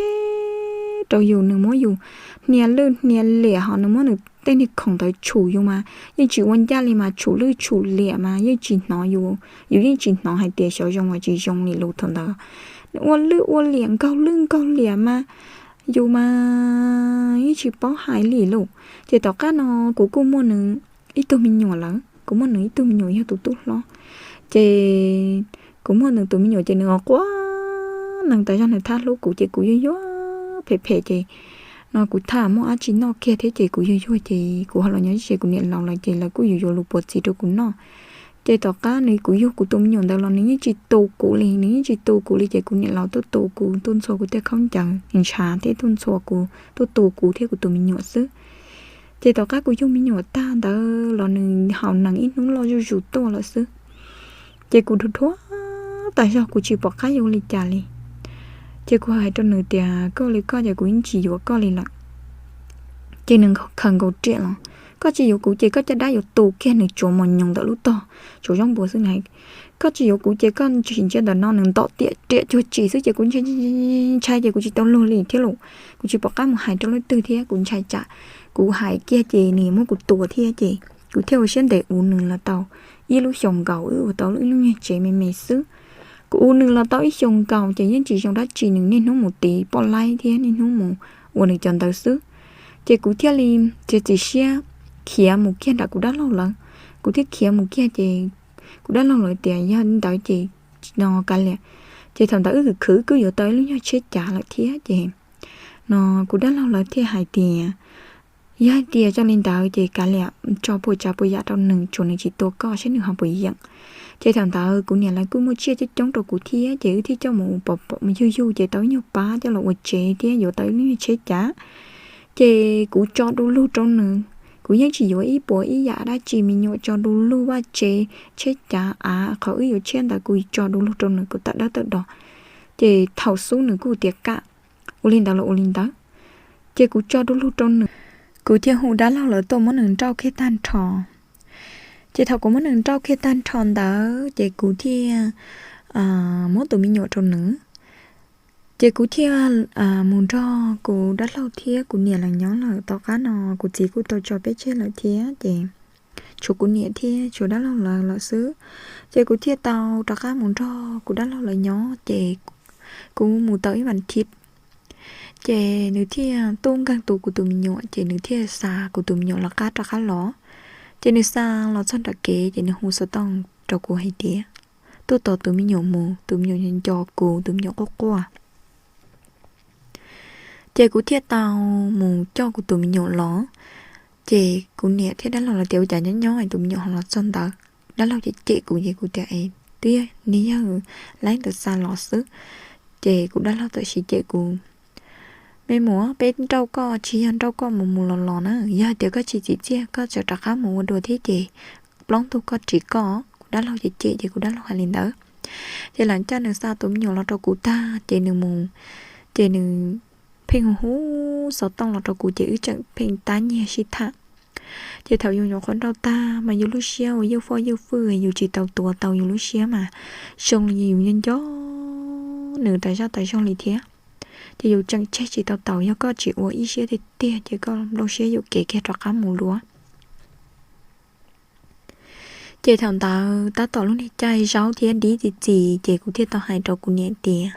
rau yus, nws muab yus hnia lwj hnia liam ho nws muab nws tej niag khoom ntawd tshum yus mas yeej tsis ua ncaj li mas tshum lwj tshum liam mas yeej tsis hnov yus, yus yeej tsis hnov hais tias xyov zoo los tsis zoo li lus thaum ntawd. Nws ua lwj ua liam nkaug lwj nkaug liam mas yus mas yeej tsis paub hais li lauj. Ces tom qab no kuv kuj muaj nws ib tug me nyuam lawm, kuv muaj nws ib tug me nyuam yog tus tub hlob. Ces kuv muaj nws tus me nyuam ces nws quav nees tas zog nws thab hlub kuv ces kuv yuag yuag phem phem ces no kuv thaj muaj dab tsi noj kiag thiab ces kuv yuag yuag ces kuv ho los nyob ze kuv niam laus lawv ces lawv kuj yuav yuav lus puav txiv rau kuv noj. Ces tom qab nws, kuv yug kuv tus me nyuam ntawd los nws yeej tsis tu kuv li, nws yeej tsis tu kuv li. Ces kuv niam los tuaj tu kuv, tuaj ntxhua kuv tej khaub ncaws ntshav thiab tuaj ntxhua kuv, tuaj tu kuv thiab kuv tus me nyuam xwb. Ces tom qab kuv yug me nyuam tag ntawd los nws haus nees ib hnub loj zuj zus tuaj lawm xwb. Ces kuv dhuav dhuav tas zog, kuv tsis pom qab yuav ua li cas li. Ces kuv hais rau nws tias, koj ua li koj ces kuv yeej tsis yuav koj li lawm. Ces nws khaws nkaus riam los, koj tsis yuav kuv ces koj caj dab yuav tu kiag nws tsuav mos nyoos ntawm lub tog, tsuav zaub npua xwb na. Koj tsis yuav kuv ces koj tsis ntsia ntawm no. Nws ntom tiam riam cuag tsis xwb ces kuv ntshai ntshai ces kuv tsis tau luag li thiab los kuv tsis pom qab mus hais rau leej twg thiab kuv ntshai tsam kuv hais kiag ces nws muab kuv tua thiab. Ces kuv thiaj ua siab ntev ua nws los tau ib lub xyoos nkaus, wb ua tau ib lub nyuag tsev me me xwb. Kuv ua nws los tau ib xyoos nkaus ces yeej tsis zoo dab tsi, nws niaj hnub mus tiv poj laib thiab niaj hnub mus ua nws cov ntawd xwb. Ces kuv thiaj li txiav txim siab khiav mus kiag nram kuv dab laug lawv. Kuv thiaj khiav mus kiag ces kuv dab laug lawv tias yog li ntawd ces no kav liam. Ces thaum ntawd wb khwv khwv kuj yuav tau ib lub nyuag tsheb cav lawm thiab ces no kuv dab laug lawv thiaj hais tias yog hais tias zoo li ntawd ces kav liam, tso puas tsav puas yam rau nws, tsuas nws tsis tua koj saib nws ho puas yeem. Ces thaum ntawd kuv niam lawv kuj muaj tsiaj coob coob rau kuv thiab ces wb thiaj coj mus pov pov mus yug yug ces tau ib nyuag pab coj los ua tsev thiab yuav tau ib lub nyuag tsheb cav. Ces kuv tso du lug rau nws, kuv yeej tsis yuav ib puas ib yam dab tsi, me nyuam tso du lug, vaj tsev, tsheb cav, av, qhov wb yuav tshiab ntawd kuv tso du lug rau nws, kuv tawm dawb tawm do. Ces thaum xub nws kuj tias kam, ua li ntawd los ua li ntawd. Ces kuv tso du lug rau nws, kuv thiaj hu dab laug lawv tuaj muab nws nrauj kiag tag nrho. Ces thaum kuv muab nws nrauj kiag tag nrho ntawd ces kuv thiaj muab tus me nyuam rau nws. Ces kuv thiaj mus nrog kuv dab laug thiab kuv niam lawv nyob lawm. Tom qab no kuv txiv kuj tau tso peb tseg lawm thiab ces tshuav kuv niam thiab tshuav dab laug lawv lawm xwb. Ces kuv thiaj tau rov qab mus nrog kuv dab laug lawv nyob ces kuv mus tau ib vas thiv ces nws thiaj tuaj nkeeg tu kuv tus me nyuam ces nws thiaj xa kuv tus me nyuam lawv qab rov qab los. Ces nws xa los txog nram kev ces nws hu xov tooj rau kuv hais tias tuaj tos tus me nyuam mus, tus me nyuam nco kuv, tus me nyuam quaj quaj. Ces kuv thiaj tau mus coj kuv tus me nyuam los. Ces kuv niam thiab dab laug lawv tias ua cas nyob nyob tus me nyuam ho los txog ntawd. Dab laug cem cem kuv ces kuv tias es twb yog niag yawg laib ntawd xa los xwb. Ces kuv dab laug txawm sis cem kuv, me muam, peb nrauj koj tsis yog nrauj koj mus mus los los na, yog tias koj tsis txim txiaj koj tseem rov qab mus ua dua thiab ces plaub ntug koj ris koj. Kuv dab laug cem cem ces kuv dab laug hais li ntawd. Ces lawv coj nws xa tus me nyuam los rau kuv tag ces nws mus, ces nws pheej hu hu xov tooj los rau kuv ces wb tseem pheej tab nyiag sib tham. Ces thaum yus nyuam qhuav nrauj tag mas yus lub siab uas ywj foj ywj fwj, yus tsis tau tuav tau yus lub siab mas zoo li yus nco nco nws tas zaj tas zog li thiab. Ces yus tseem tseg tsis tau taus, yog koj tsis ua ib siab tiag tiag ces koj nplooj siab yuam kev kiag rov qab mus dua. Ces thaum ntawd tab tom lub niag caij zaub thiab dib txi txiv ces kuv thiaj tau hais rau kuv niam tias,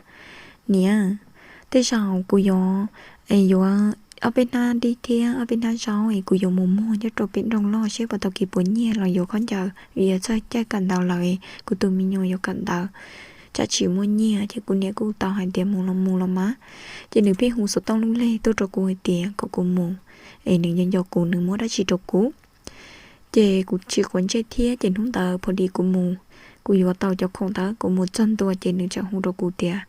niam, tej zaum kuv yuav, yuav ob peb hnab dib thiab ob peb hnab zaub es kuv yuav mus muag nyob rau pem nroog loj seb puas tau kev puas nyiaj los yuav khaub ncaws, vim yog txog caij kawm ntawv lawm, kuv tus me nyuam yuav kawm ntawv, tsam tsis muaj nyiaj. Ces kuv niam kuj tau hais tias mus los mus los mas. Ces nws pheej hu xov tooj lub leg tuaj rau kuv hais tias kom kuv mus, es nws nco nco kuv, nws muab dab tsi rau kuv. Ces kuv tsis quav ntsej thiab ces hnub ntawd pha dis kuv mus, kuv yuav tau cov khoom ntawd kuv mus txog ntua ces nws tseem hu rau kuv tias,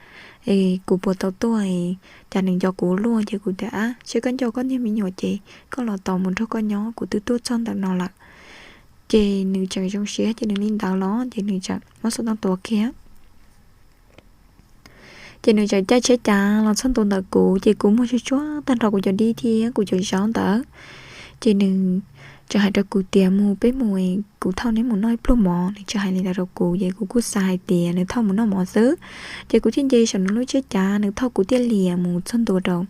es kuv puas tau tuaj, cas nws nco kuv luaj. Ces kuv tias, ab, seb koj nco koj niag me nyuam ces koj los tos mus nrog koj nyob, kuv twb tuaj txog ntawm no lawm. Ces nws tseem zoo siab ces nws li ntawd los ces nws tseem muab xov tooj tua kiag. Ces nws tseem caij tsheb cav los txog ntua ntawm kuv ces kuv muag tsuag tsuag tag nrho kuv cov dib thiab kuv cov zaub ntawd. Ces nws tseem hais rau kuv tias mus peb mus, kuv thauj neb mus noj ib pluag mov. Nws tseem hais li ntawd rau kuv ces kuv kuj xav hais tias nws thauj mus noj mov xwb. Ces kuv thiaj nce saum nws lub tsheb cav, nws thauj kuv thiaj li mus txog ntua rau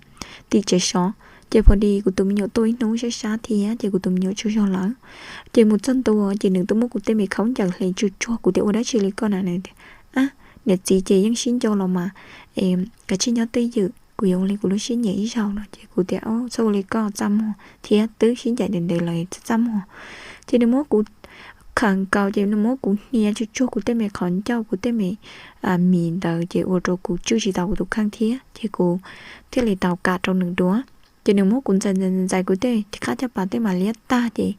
tim tsev so. Ces pha dis kuv tus me nyuam tuaj ib hnub sab sab thiab ces kuv tus me nyuam tsaug zog lawm. Ces mus txog ntua ces nws twb muab kuv tej me khaub ncaws hle tsuag tsuag, kuv tias ua dab tsi li koj na. Nws tias, ab, niam txiv ces yeej sib nco los mas, kav tsij nyob twj ywm, kuv yuav ua li kuv lub siab nyiam ib zaug no. Ces kuv tias, txhob ua li koj, txaj muag thiab, twb sib ncaim ntev ntev lawm txaj txaj muag. Ces nws muab kuv khawm nkaus ces nws muab kuv hnia tsuag tsuag kuv tej me qhov ncauj, kuv tej me mis ntawd ces ua rau kuv tswj tsis tau kuv tus kheej thiab ces kuv thiaj li tau kam rau nws dua. Ces nws muab kuv ntxais ntxais ntxais kuv tej qab caj pas tej mam liab tag ces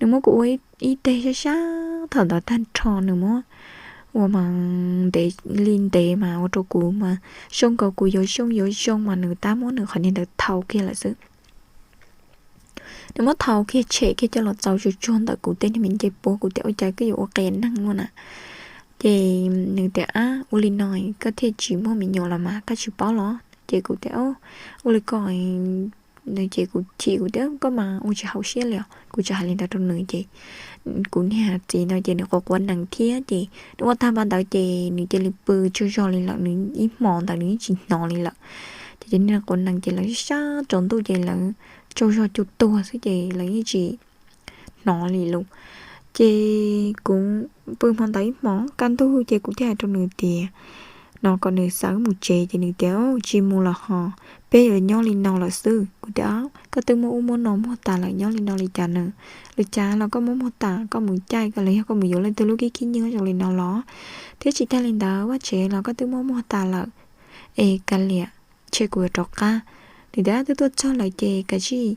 Nws muab kuv ua ib teg sab sab, thaum ntawd tag nrho nws muab ua mas ntev li ntev mas ua rau kuv mas zoo nkaus kuv yuav zoo yuav zoo mas nws tab muab nws qhov niag ntawd thau kiag lawm xwb. Nws muab thau kiag tshem kiag coj los txaus tsuag tsuag ntawm kuv tej niag me ncej puab, kuv tias ua cas koj yuav ua qias neeg ua na. Ces nws tias, ab, ua li no koj thiaj tsis muaj me nyuam los mas koj tsis paub los? Ces kuv tias, ua li ko. Nws ces kuv chim, kuv tias koj mas ua tsis haum siab li os. Kuv txawm hais li ntawd rau nws ces kuv niag txiv ntawd ces nws quav quav nees thiab ces nws ua tag npa ntawd ces nws cia li pw tsaug zog li lawm, nws ib hmo ntawd nws yeej tsis hnov li lawm. Ces cov niag quav nees ces lawv sab tsaus ntuj ces lawv tsaug zog cuag tuag xwb ces lawv yeej tsis hnov li lawm. Ces kuv pw hmo ntawd ib hmo kaj ntug ces kuv thiaj hais rau nws tias, no kom nws xa wb mus tsev ces nws tias, tsis mus los ho, peb yuav nyob li no lawm xwb. Kuv tias, koj twb muaj ub muaj no muag tas lawm nyob li no li cas na? Li cas los koj muab muag tas koj mus caij ko los yog koj mus yuav leej twg lub kib khib nyiab zoo li no los? Thiab tsis tag li ntawd vaj tsev los koj twb muab muag tas lawm. Es kav liam, ntshe kuv yuav rov qab. Nws tias, twb tuaj txog lawm ces kav tsij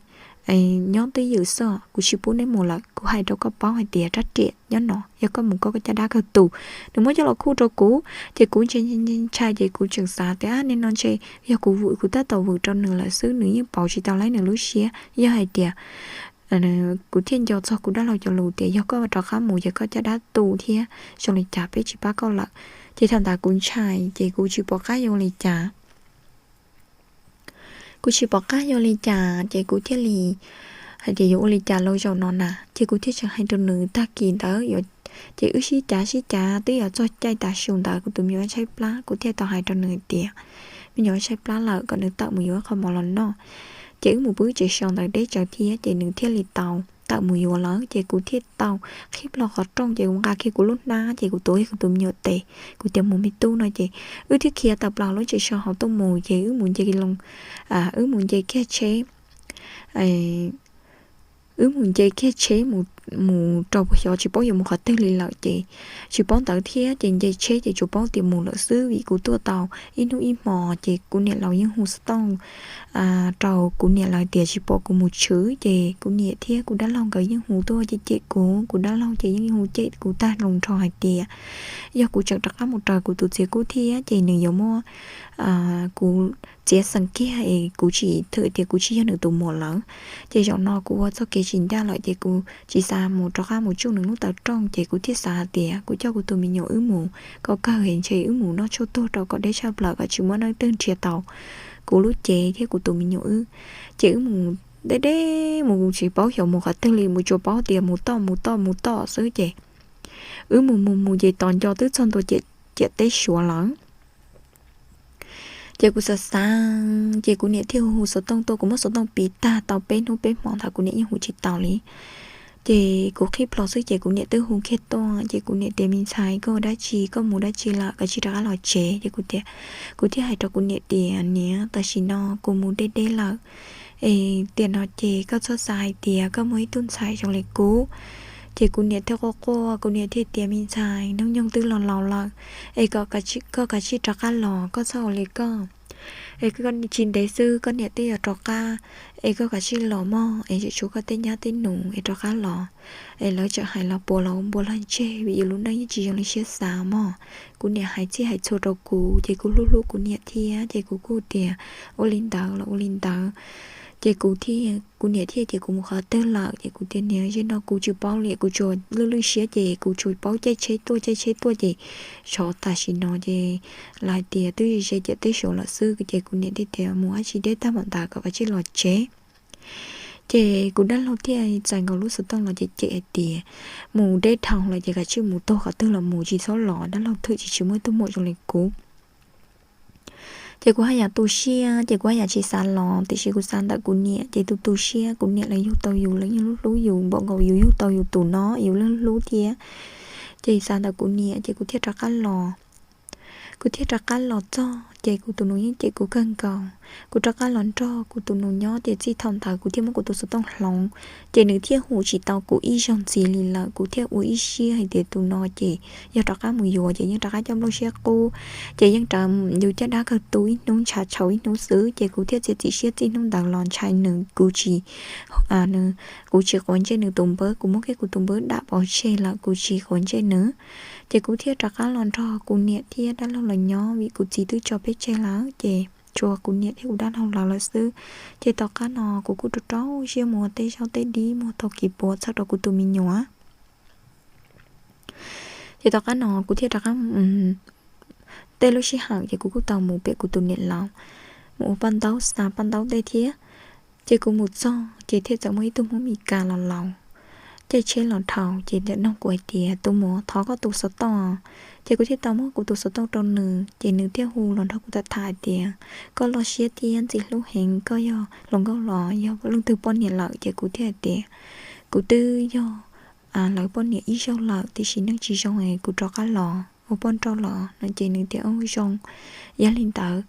nyob twj ywm xwb, kuv tsis pub neb mus lawm. Kuv hais rau koj paub hais tias rab riam nyob no, yog koj mus koj caj dab kawg tu. Nws muab coj los khuj rau kuv ces kuv ntshai ntshai ces kuv tseem xav tias, nim no ntshe yog kuv vwm, kuv tab tom vwm rau nws lawm xwb, nws yeej pauv tsis tau laib nws lub siab. Yog hais tias kuv thiaj nco txog kuv dab laug cov lus tias yog koj rov qab mus ces koj caj dab tu thiab zoo li cas peb tsis pab koj lawm. Ces thaum ntawd kuv ntshai ces kuv tsis pom qab yuav ua li cas. Kuv tsis pom qab yuav ua li cas ces kuv thiaj li hais tias yuav ua li cas los zaum no na, ces kuv thiaj tseem hais rau nws tag kis ntawd, ces wb sib cav sib cav twb yuav txog caij tav su ntawd kuv tus me nyuam tshaib plab, kuv thiaj tau hais rau nws tias me nyuam tshaib plab lawm kom nws tawm mus yuav qhov mov los noj. Ces wb mus pw tsev so ntawd deb tsawv thiab ces nws thiaj li tau tawm mus yuav lawm ces kuv thiaj tau qhib plho qhov rooj ces kuv nqa kiag kuv lub hnab ces kuv tuav kiag kuv tus me nyuam tes, kuv tias mus me tub no ces wb thiaj khiav tawm plaws lub tsev so hauv tuaj mus ces wb mus nce loo, wb mus nce kiag tsheb, wb mus nce kiag tsheb mus rau puag xyov tsis paub yuav mus qhov twg li lawm ces tsis paub ntawd thiab ces nce tsheb ces tsuas paub tias mus lawm xwb vim kuv tuaj tau ib hnub ib hmo ces kuv niam laus yeej hu xov tooj rau kuv niam lawv tias tsis pom kuv mus tshwm ces kuv niam thiab kuv dab laug nkawd yeej hu tuaj cem cem kuv, kuv dab laug ces yeej hu cem kuv tag loo nrho hais tias yog kuv tseem rov qab mus raws kuv tus txiv qub thiab ces nws yuav muab kuv txiav xeem kiag es kuv tsis thwm tias kuv tsis yog nws tus muam lawm. Ces zaum no kuv ua txoj kev tsis ncaj lawm ces kuv tsis xav mus rov qab mus tsuj nws lub taw rooj ces kuv thiaj xav hais tias kuv coj kuv tus me nyuam wb mus kom kawg es ntshe wb mus noj tshuaj tuag rau kom deb tshaj plaws kom tsis muaj neeg twg nrhiav tau kuv lub cev thiab kuv tus me nyuam wb. Ces wb mus deb deb mus tsis paub xyov mus qhov twg li, mus tsuas paub tias mus toj mus toj mus toj xwb ces wb mus mus mus ces tos nco twb txog ntua ciam teb Suav lawm. Ces kuv xav xav ces kuv niam thiaj hu hu xov tooj tuaj, kuv muab xov tooj piv tag tau peb hnub peb hmo ntawd kuv niam yeej hu tsis tau li. Ces kuv qhib plho xwb ces kuv niam twb hu kiag tuaj ces kuv niam tias me ntxhais koj ua dab tsi, koj mus dab tsi lawm, koj tsis rov qab los tsev? Ces kuv tias, kuv thiaj hais rau kuv niam tias niam, tam sim no kuv mus deb deb lawm es tiam no ces koj txhob xav hais tias koj muaj ib tug ntxhais zoo li kuv. Ces kuv niam thiaj quaj quaj, kuv niam thiaj tias me ntxhais, hnub nyoog twb los laus lawm es koj kav tsij rov qab los, koj txhob ua li koj. Es tsis ntev xwb koj niam twb yuav rov qab es koj kav tsij los mog es tsum tshuav koj tej nyab tej nus es rov qab los es lawv tseem hais los puas los npua los ntseg vim yus lub neej yeej tsis zoo li siab xav mog. Kuv niam hais txhij hais txhua rau kuv ces kuv hlub hlub kuv niam thiab ces kuv kuj tias ua li ntawd los ua li ntawd. Ces kuv thiaj, kuv niam thiaj tias kuv mus qhov twg lawm ces kuv tias niam, zaum no kuv tsis paub li, kuv tsuas lwj lwj siab ces kuv tsuas paub caij tsheb tuaj caij tsheb tuaj ces xyov tam sim no ces lawv hais tias twb ze ciam teb Suav lawm xwb ces kuv niam thiaj tias mus dab tsi deb tag npaum ntawd kom kav tsij los tsev. Ces kuv dab laug thiaj txais nkaus lub xov tooj los cem cem hais tias mus deb dhau lawm ces kav tsij mus taug qhov twg los mus, tsis txhob los, dab laug thwm tsis tsis muaj ib tug muam zoo li kuv. Ces kuv haj yam tu siab ces kuv haj yam tsis xav los, tiam sis kuv xav ntawm kuv niam ces tu tu siab, kuv niam lawv yug tau yus, lawv yeej hlub hlub yus npaum nkaus yus yug tau yus tus no, yus yeej hlub thiab. Ces xav ntawm kuv niam ces kuv thiaj rov qab los. Kuv thiaj rov qab los txog ces kuv tus nus yeej cem kuv kawg nkaus. Kuv rov qab los nrog kuv tus nus nyob ces txij thaum ntawd kuv thiaj muab kuv tus xov tooj hloov, ces nws thiaj hu tsis tau kuv ib zaug ntxiv li lawm. Kuv thiaj ua ib siab hais tias tus no ces yog rov qab mus yuav ces yeej rov qab coj nplooj siab qub, ces yeej raws yus caj dab kawg tu ib hnub ntshav tshau ib hnub xwb. Ces kuv thiaj txiav txim siab txij hnub ntawd los ntshai nws, kuv tsis, nws, kuv tsis quav ntsej nws tus npawb, kuv muab kiag kuv tus npawb dam pov tseg lawm, kuv tsis quav ntsej nws. Ces kuv thiaj rov qab los nrog kuv niam thiab dab laug los nyob vim kuv txiv twb tso peb tseg lawm, ces tshuav kuv niam thiab kuv dab laug lawv lawm xwb. Ces tom qab no kuv kuj rau rau siab muag tej zaub tej dib, muag tau kev puav txhawb rau kuv tus me nyuam. Ces tom qab no kuv thiaj rov qab, tej lub sij hawm ces kuv kuj tau mus pem kuv tus niam laus, mus ua paj ntaub, xa paj ntaub tej thiab. Ces kuv mus txog ces thiaj txawm muaj ib tug Hmoob Mes Kas los laus, caij tsheb los dhau, ces nws noog kuv hais tias, tus muam, thov koj tus xov tooj. Ces kuv thiaj tau muab kuv tus xov tooj rau nws, ces nws thiaj hu los nrog kuv tham tham hais tias, koj loj siab thiab ntxim hlub heev, koj yog hluas nkauj los yog leej twg poj niam lawm? Ces kuv thiaj hais tias, kuv twb yog lawv poj niam ib zaug lawm, tiam sis neeg tsis zoo es kuv rov qab los ua poj nrauj los no. Ces nws tias, ua zoo, yog li ntawd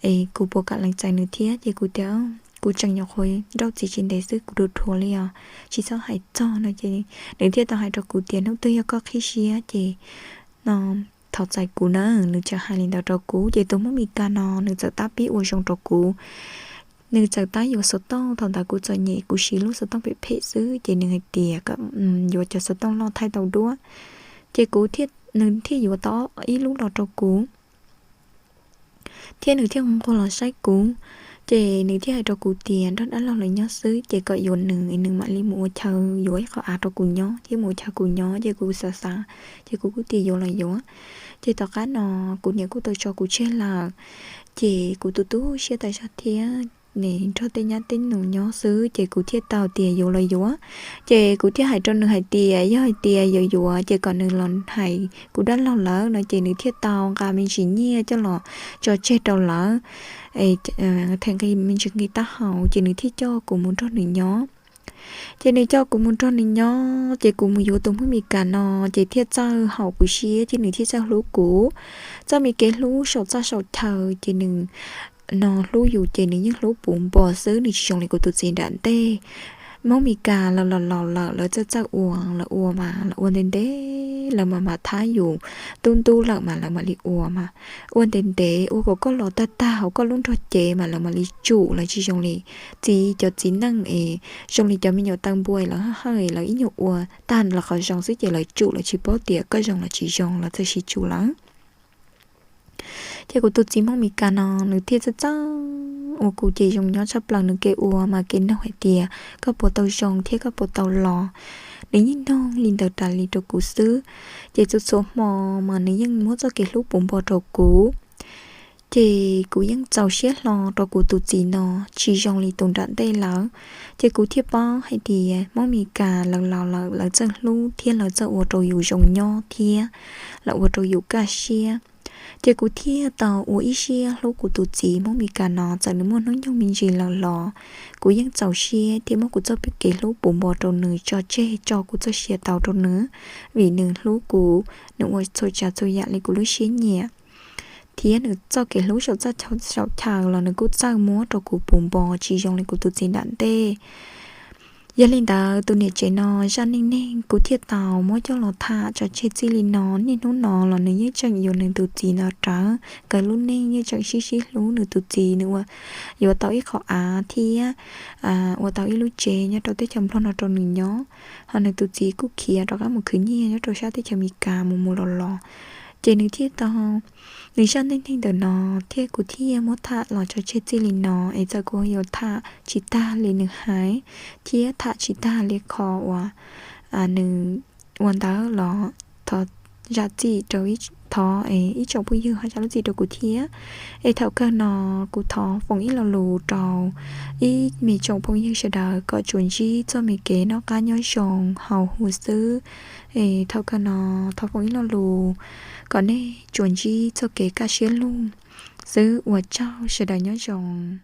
es kuv puas kam lees txais nws thiab? Ces kuv tias, kuv tseem nyuam qhuav nrauj txiv tsis ntev xwb, kuv dhuav dhuav li os, tsis txhob hais txog no. Ces nws thiaj tau hais rau kuv tias, hnub twg yog koj qhib siab ces no thov txais kuv na. Nws tseem hais li ntawd rau kuv. Ces tus Hmoob Mes Kas no nws txawm tab pib ua zoo rau kuv. Nws txawm tab yuav xov tooj, thaum ntawd kuv txom nyem, kuv siv lub xov tooj phem phem xwb, ces nws hais tias kom yuav cov xov tooj loj thaij tau duab. Ces kuv, nws thiaj yuav tau ib lub los rau kuv, thiab nws thiaj nquag los saib kuv. Ces nws thiaj hais rau kuv tias nrog dab laug lawv nyob xwb, ces kom yuav nws, nws mam li mus ua chaw yuav ib qho av rau kuv nyob thiab mus ua chaw kuv nyob. Ces kuv xav xav, ces kuv kuj tias yuav los yuav. Ces tom qab no kuv niam kuj tau tso kuv tseg lawm, ces kuv tu tu siab tas zog thiab, nws nrog tej nyab tej nus nyob xwb, ces kuv thiaj tau tias yuav los yuav. Ces kuv thiaj hais rau nws hais tias yog hais tias yuav yuav ces kom nws los hais kuv dab laug lawv no. Ces nws thiaj tau nqa me ntsis nyiaj coj los tso tseg rau lawv, them nqi me ntsis nqi taub hau, ces nws thiaj coj kuv mus nrog nws nyob. Ces nws coj kuv mus nrog nws nyob, ces kuv mus yuav tus Hmoob Mes Kas no, ces thiaj txawj haum kuv siab thiab nws thiaj txawj hlub kuv. Txoj me kev hlub saum txaj saum chaw ces nws no hlub yus ces nws yeej hlub puv npo xwb, nws tsis zoo li kuv tus txiv nram ntej. Hmoob Mes Kas lawv los laus lawm, lawv txawj txawj ua, lawv ua mas lawv ua ntev ntev, lawv mam mam thab yus, tub ntub lawm mas lawv mam li ua mas ua ntev ntev, ua kom koj los tag tag hauv koj lub nrog cev mas lawv mam li tsum. Lawv tsis zoo li txiv, cov txiv neej es zoo li cov me nyuam taw npua, lawv haj hawj, lawv ib nyuag ua tag lawv qhov zoo xwb ces lawv tsum, lawv tsis paub tias koj zoo los tsis zoo, lawv txawm sib tsum lawm. Ces kuv tus txiv Hmoob Mes Kas no nws thiaj txawj txawj ua kuv ces zoo nyob tshaj plaws. Nws kev ua mas kev noog hais tias koj puas tau zoo thiab koj puas tau los, nws yeej noog li ntawd tas li rau kuv xwb. Ces txhua txhua hmo mas nws yeej muab txoj kev hlub puv npo rau kuv. Ces kuv yeej txaus siab hlo rau kuv tus txiv no, tsis zoo li tus nram ntej lawm. Ces kuv thiaj paub hais tias Hmoob Mes Kas lawv laus lawm, lawv txawj hlub thiab lawv txawj ua rau yus zoo nyob thiab lawv ua rau yus kaj siab. Ces kuv thiaj tau ua ib siab hlub kuv tus txiv Hmoob Mes Kas no, txawm nws muaj hnub nyoog me ntsis lawm los kuv yeej txaus siab thiab muab kuv txoj kev hlub puv npo rau nws, tso tseg tso kuv txoj sia tau rau nws, vim nws hlub kuv, nws ua txhua tsav txhua yam li kuv lub siab nyiam. Thiab nws txoj kev hlub saum txaj saum chaw los nws kuj txawj muab rau kuv puv npo tsis zoo li kuv tus txiv nram ntej. Yog li ntawd tus niam tsev no zaj neej neeg kuv thiaj tau muab coj los tham tso tseg txij li no. Niaj hnub no los nws yeej tseem yuav nws tus txiv no rawv, nkawd lub neej yeej tseem sib sib hlub. Nws tus txiv nws ua, yuav tau ib qho av thiab ua tau ib lub tsev nyob rau teb chaws Nplog no rau nws nyob, ho nws tus txiv kuj khiav rov qab mus khwv nyiaj nyob rau sab teb chaws Amelikas mus mus los los. Ces nws thiaj tau, nws zaj neej neeg ntawm no thiab kuv thiaj muab tham los tso tseg txij li no. Es txawm kuv yuav tham tsis tag li nws hais thiab tham tsis tag li qhov uas nws ua ntawd los thov zam txim rau, thov ib tsoom phooj ywg ho zam lub txim rau kuv thiab. Es thaum kawg no kuv thov foom ib lo lus rau ib me tsoom phooj ywg sawv daws kom tsuas ntsib txoj me kev noj qab nyob zoo hauv huv xwb. Es thaum kawg no thov foom ib lo lus kom nej tsuas ntsib txoj kev kaj siab lug xwb. Ua tsaug, sawv daws nyob zoo.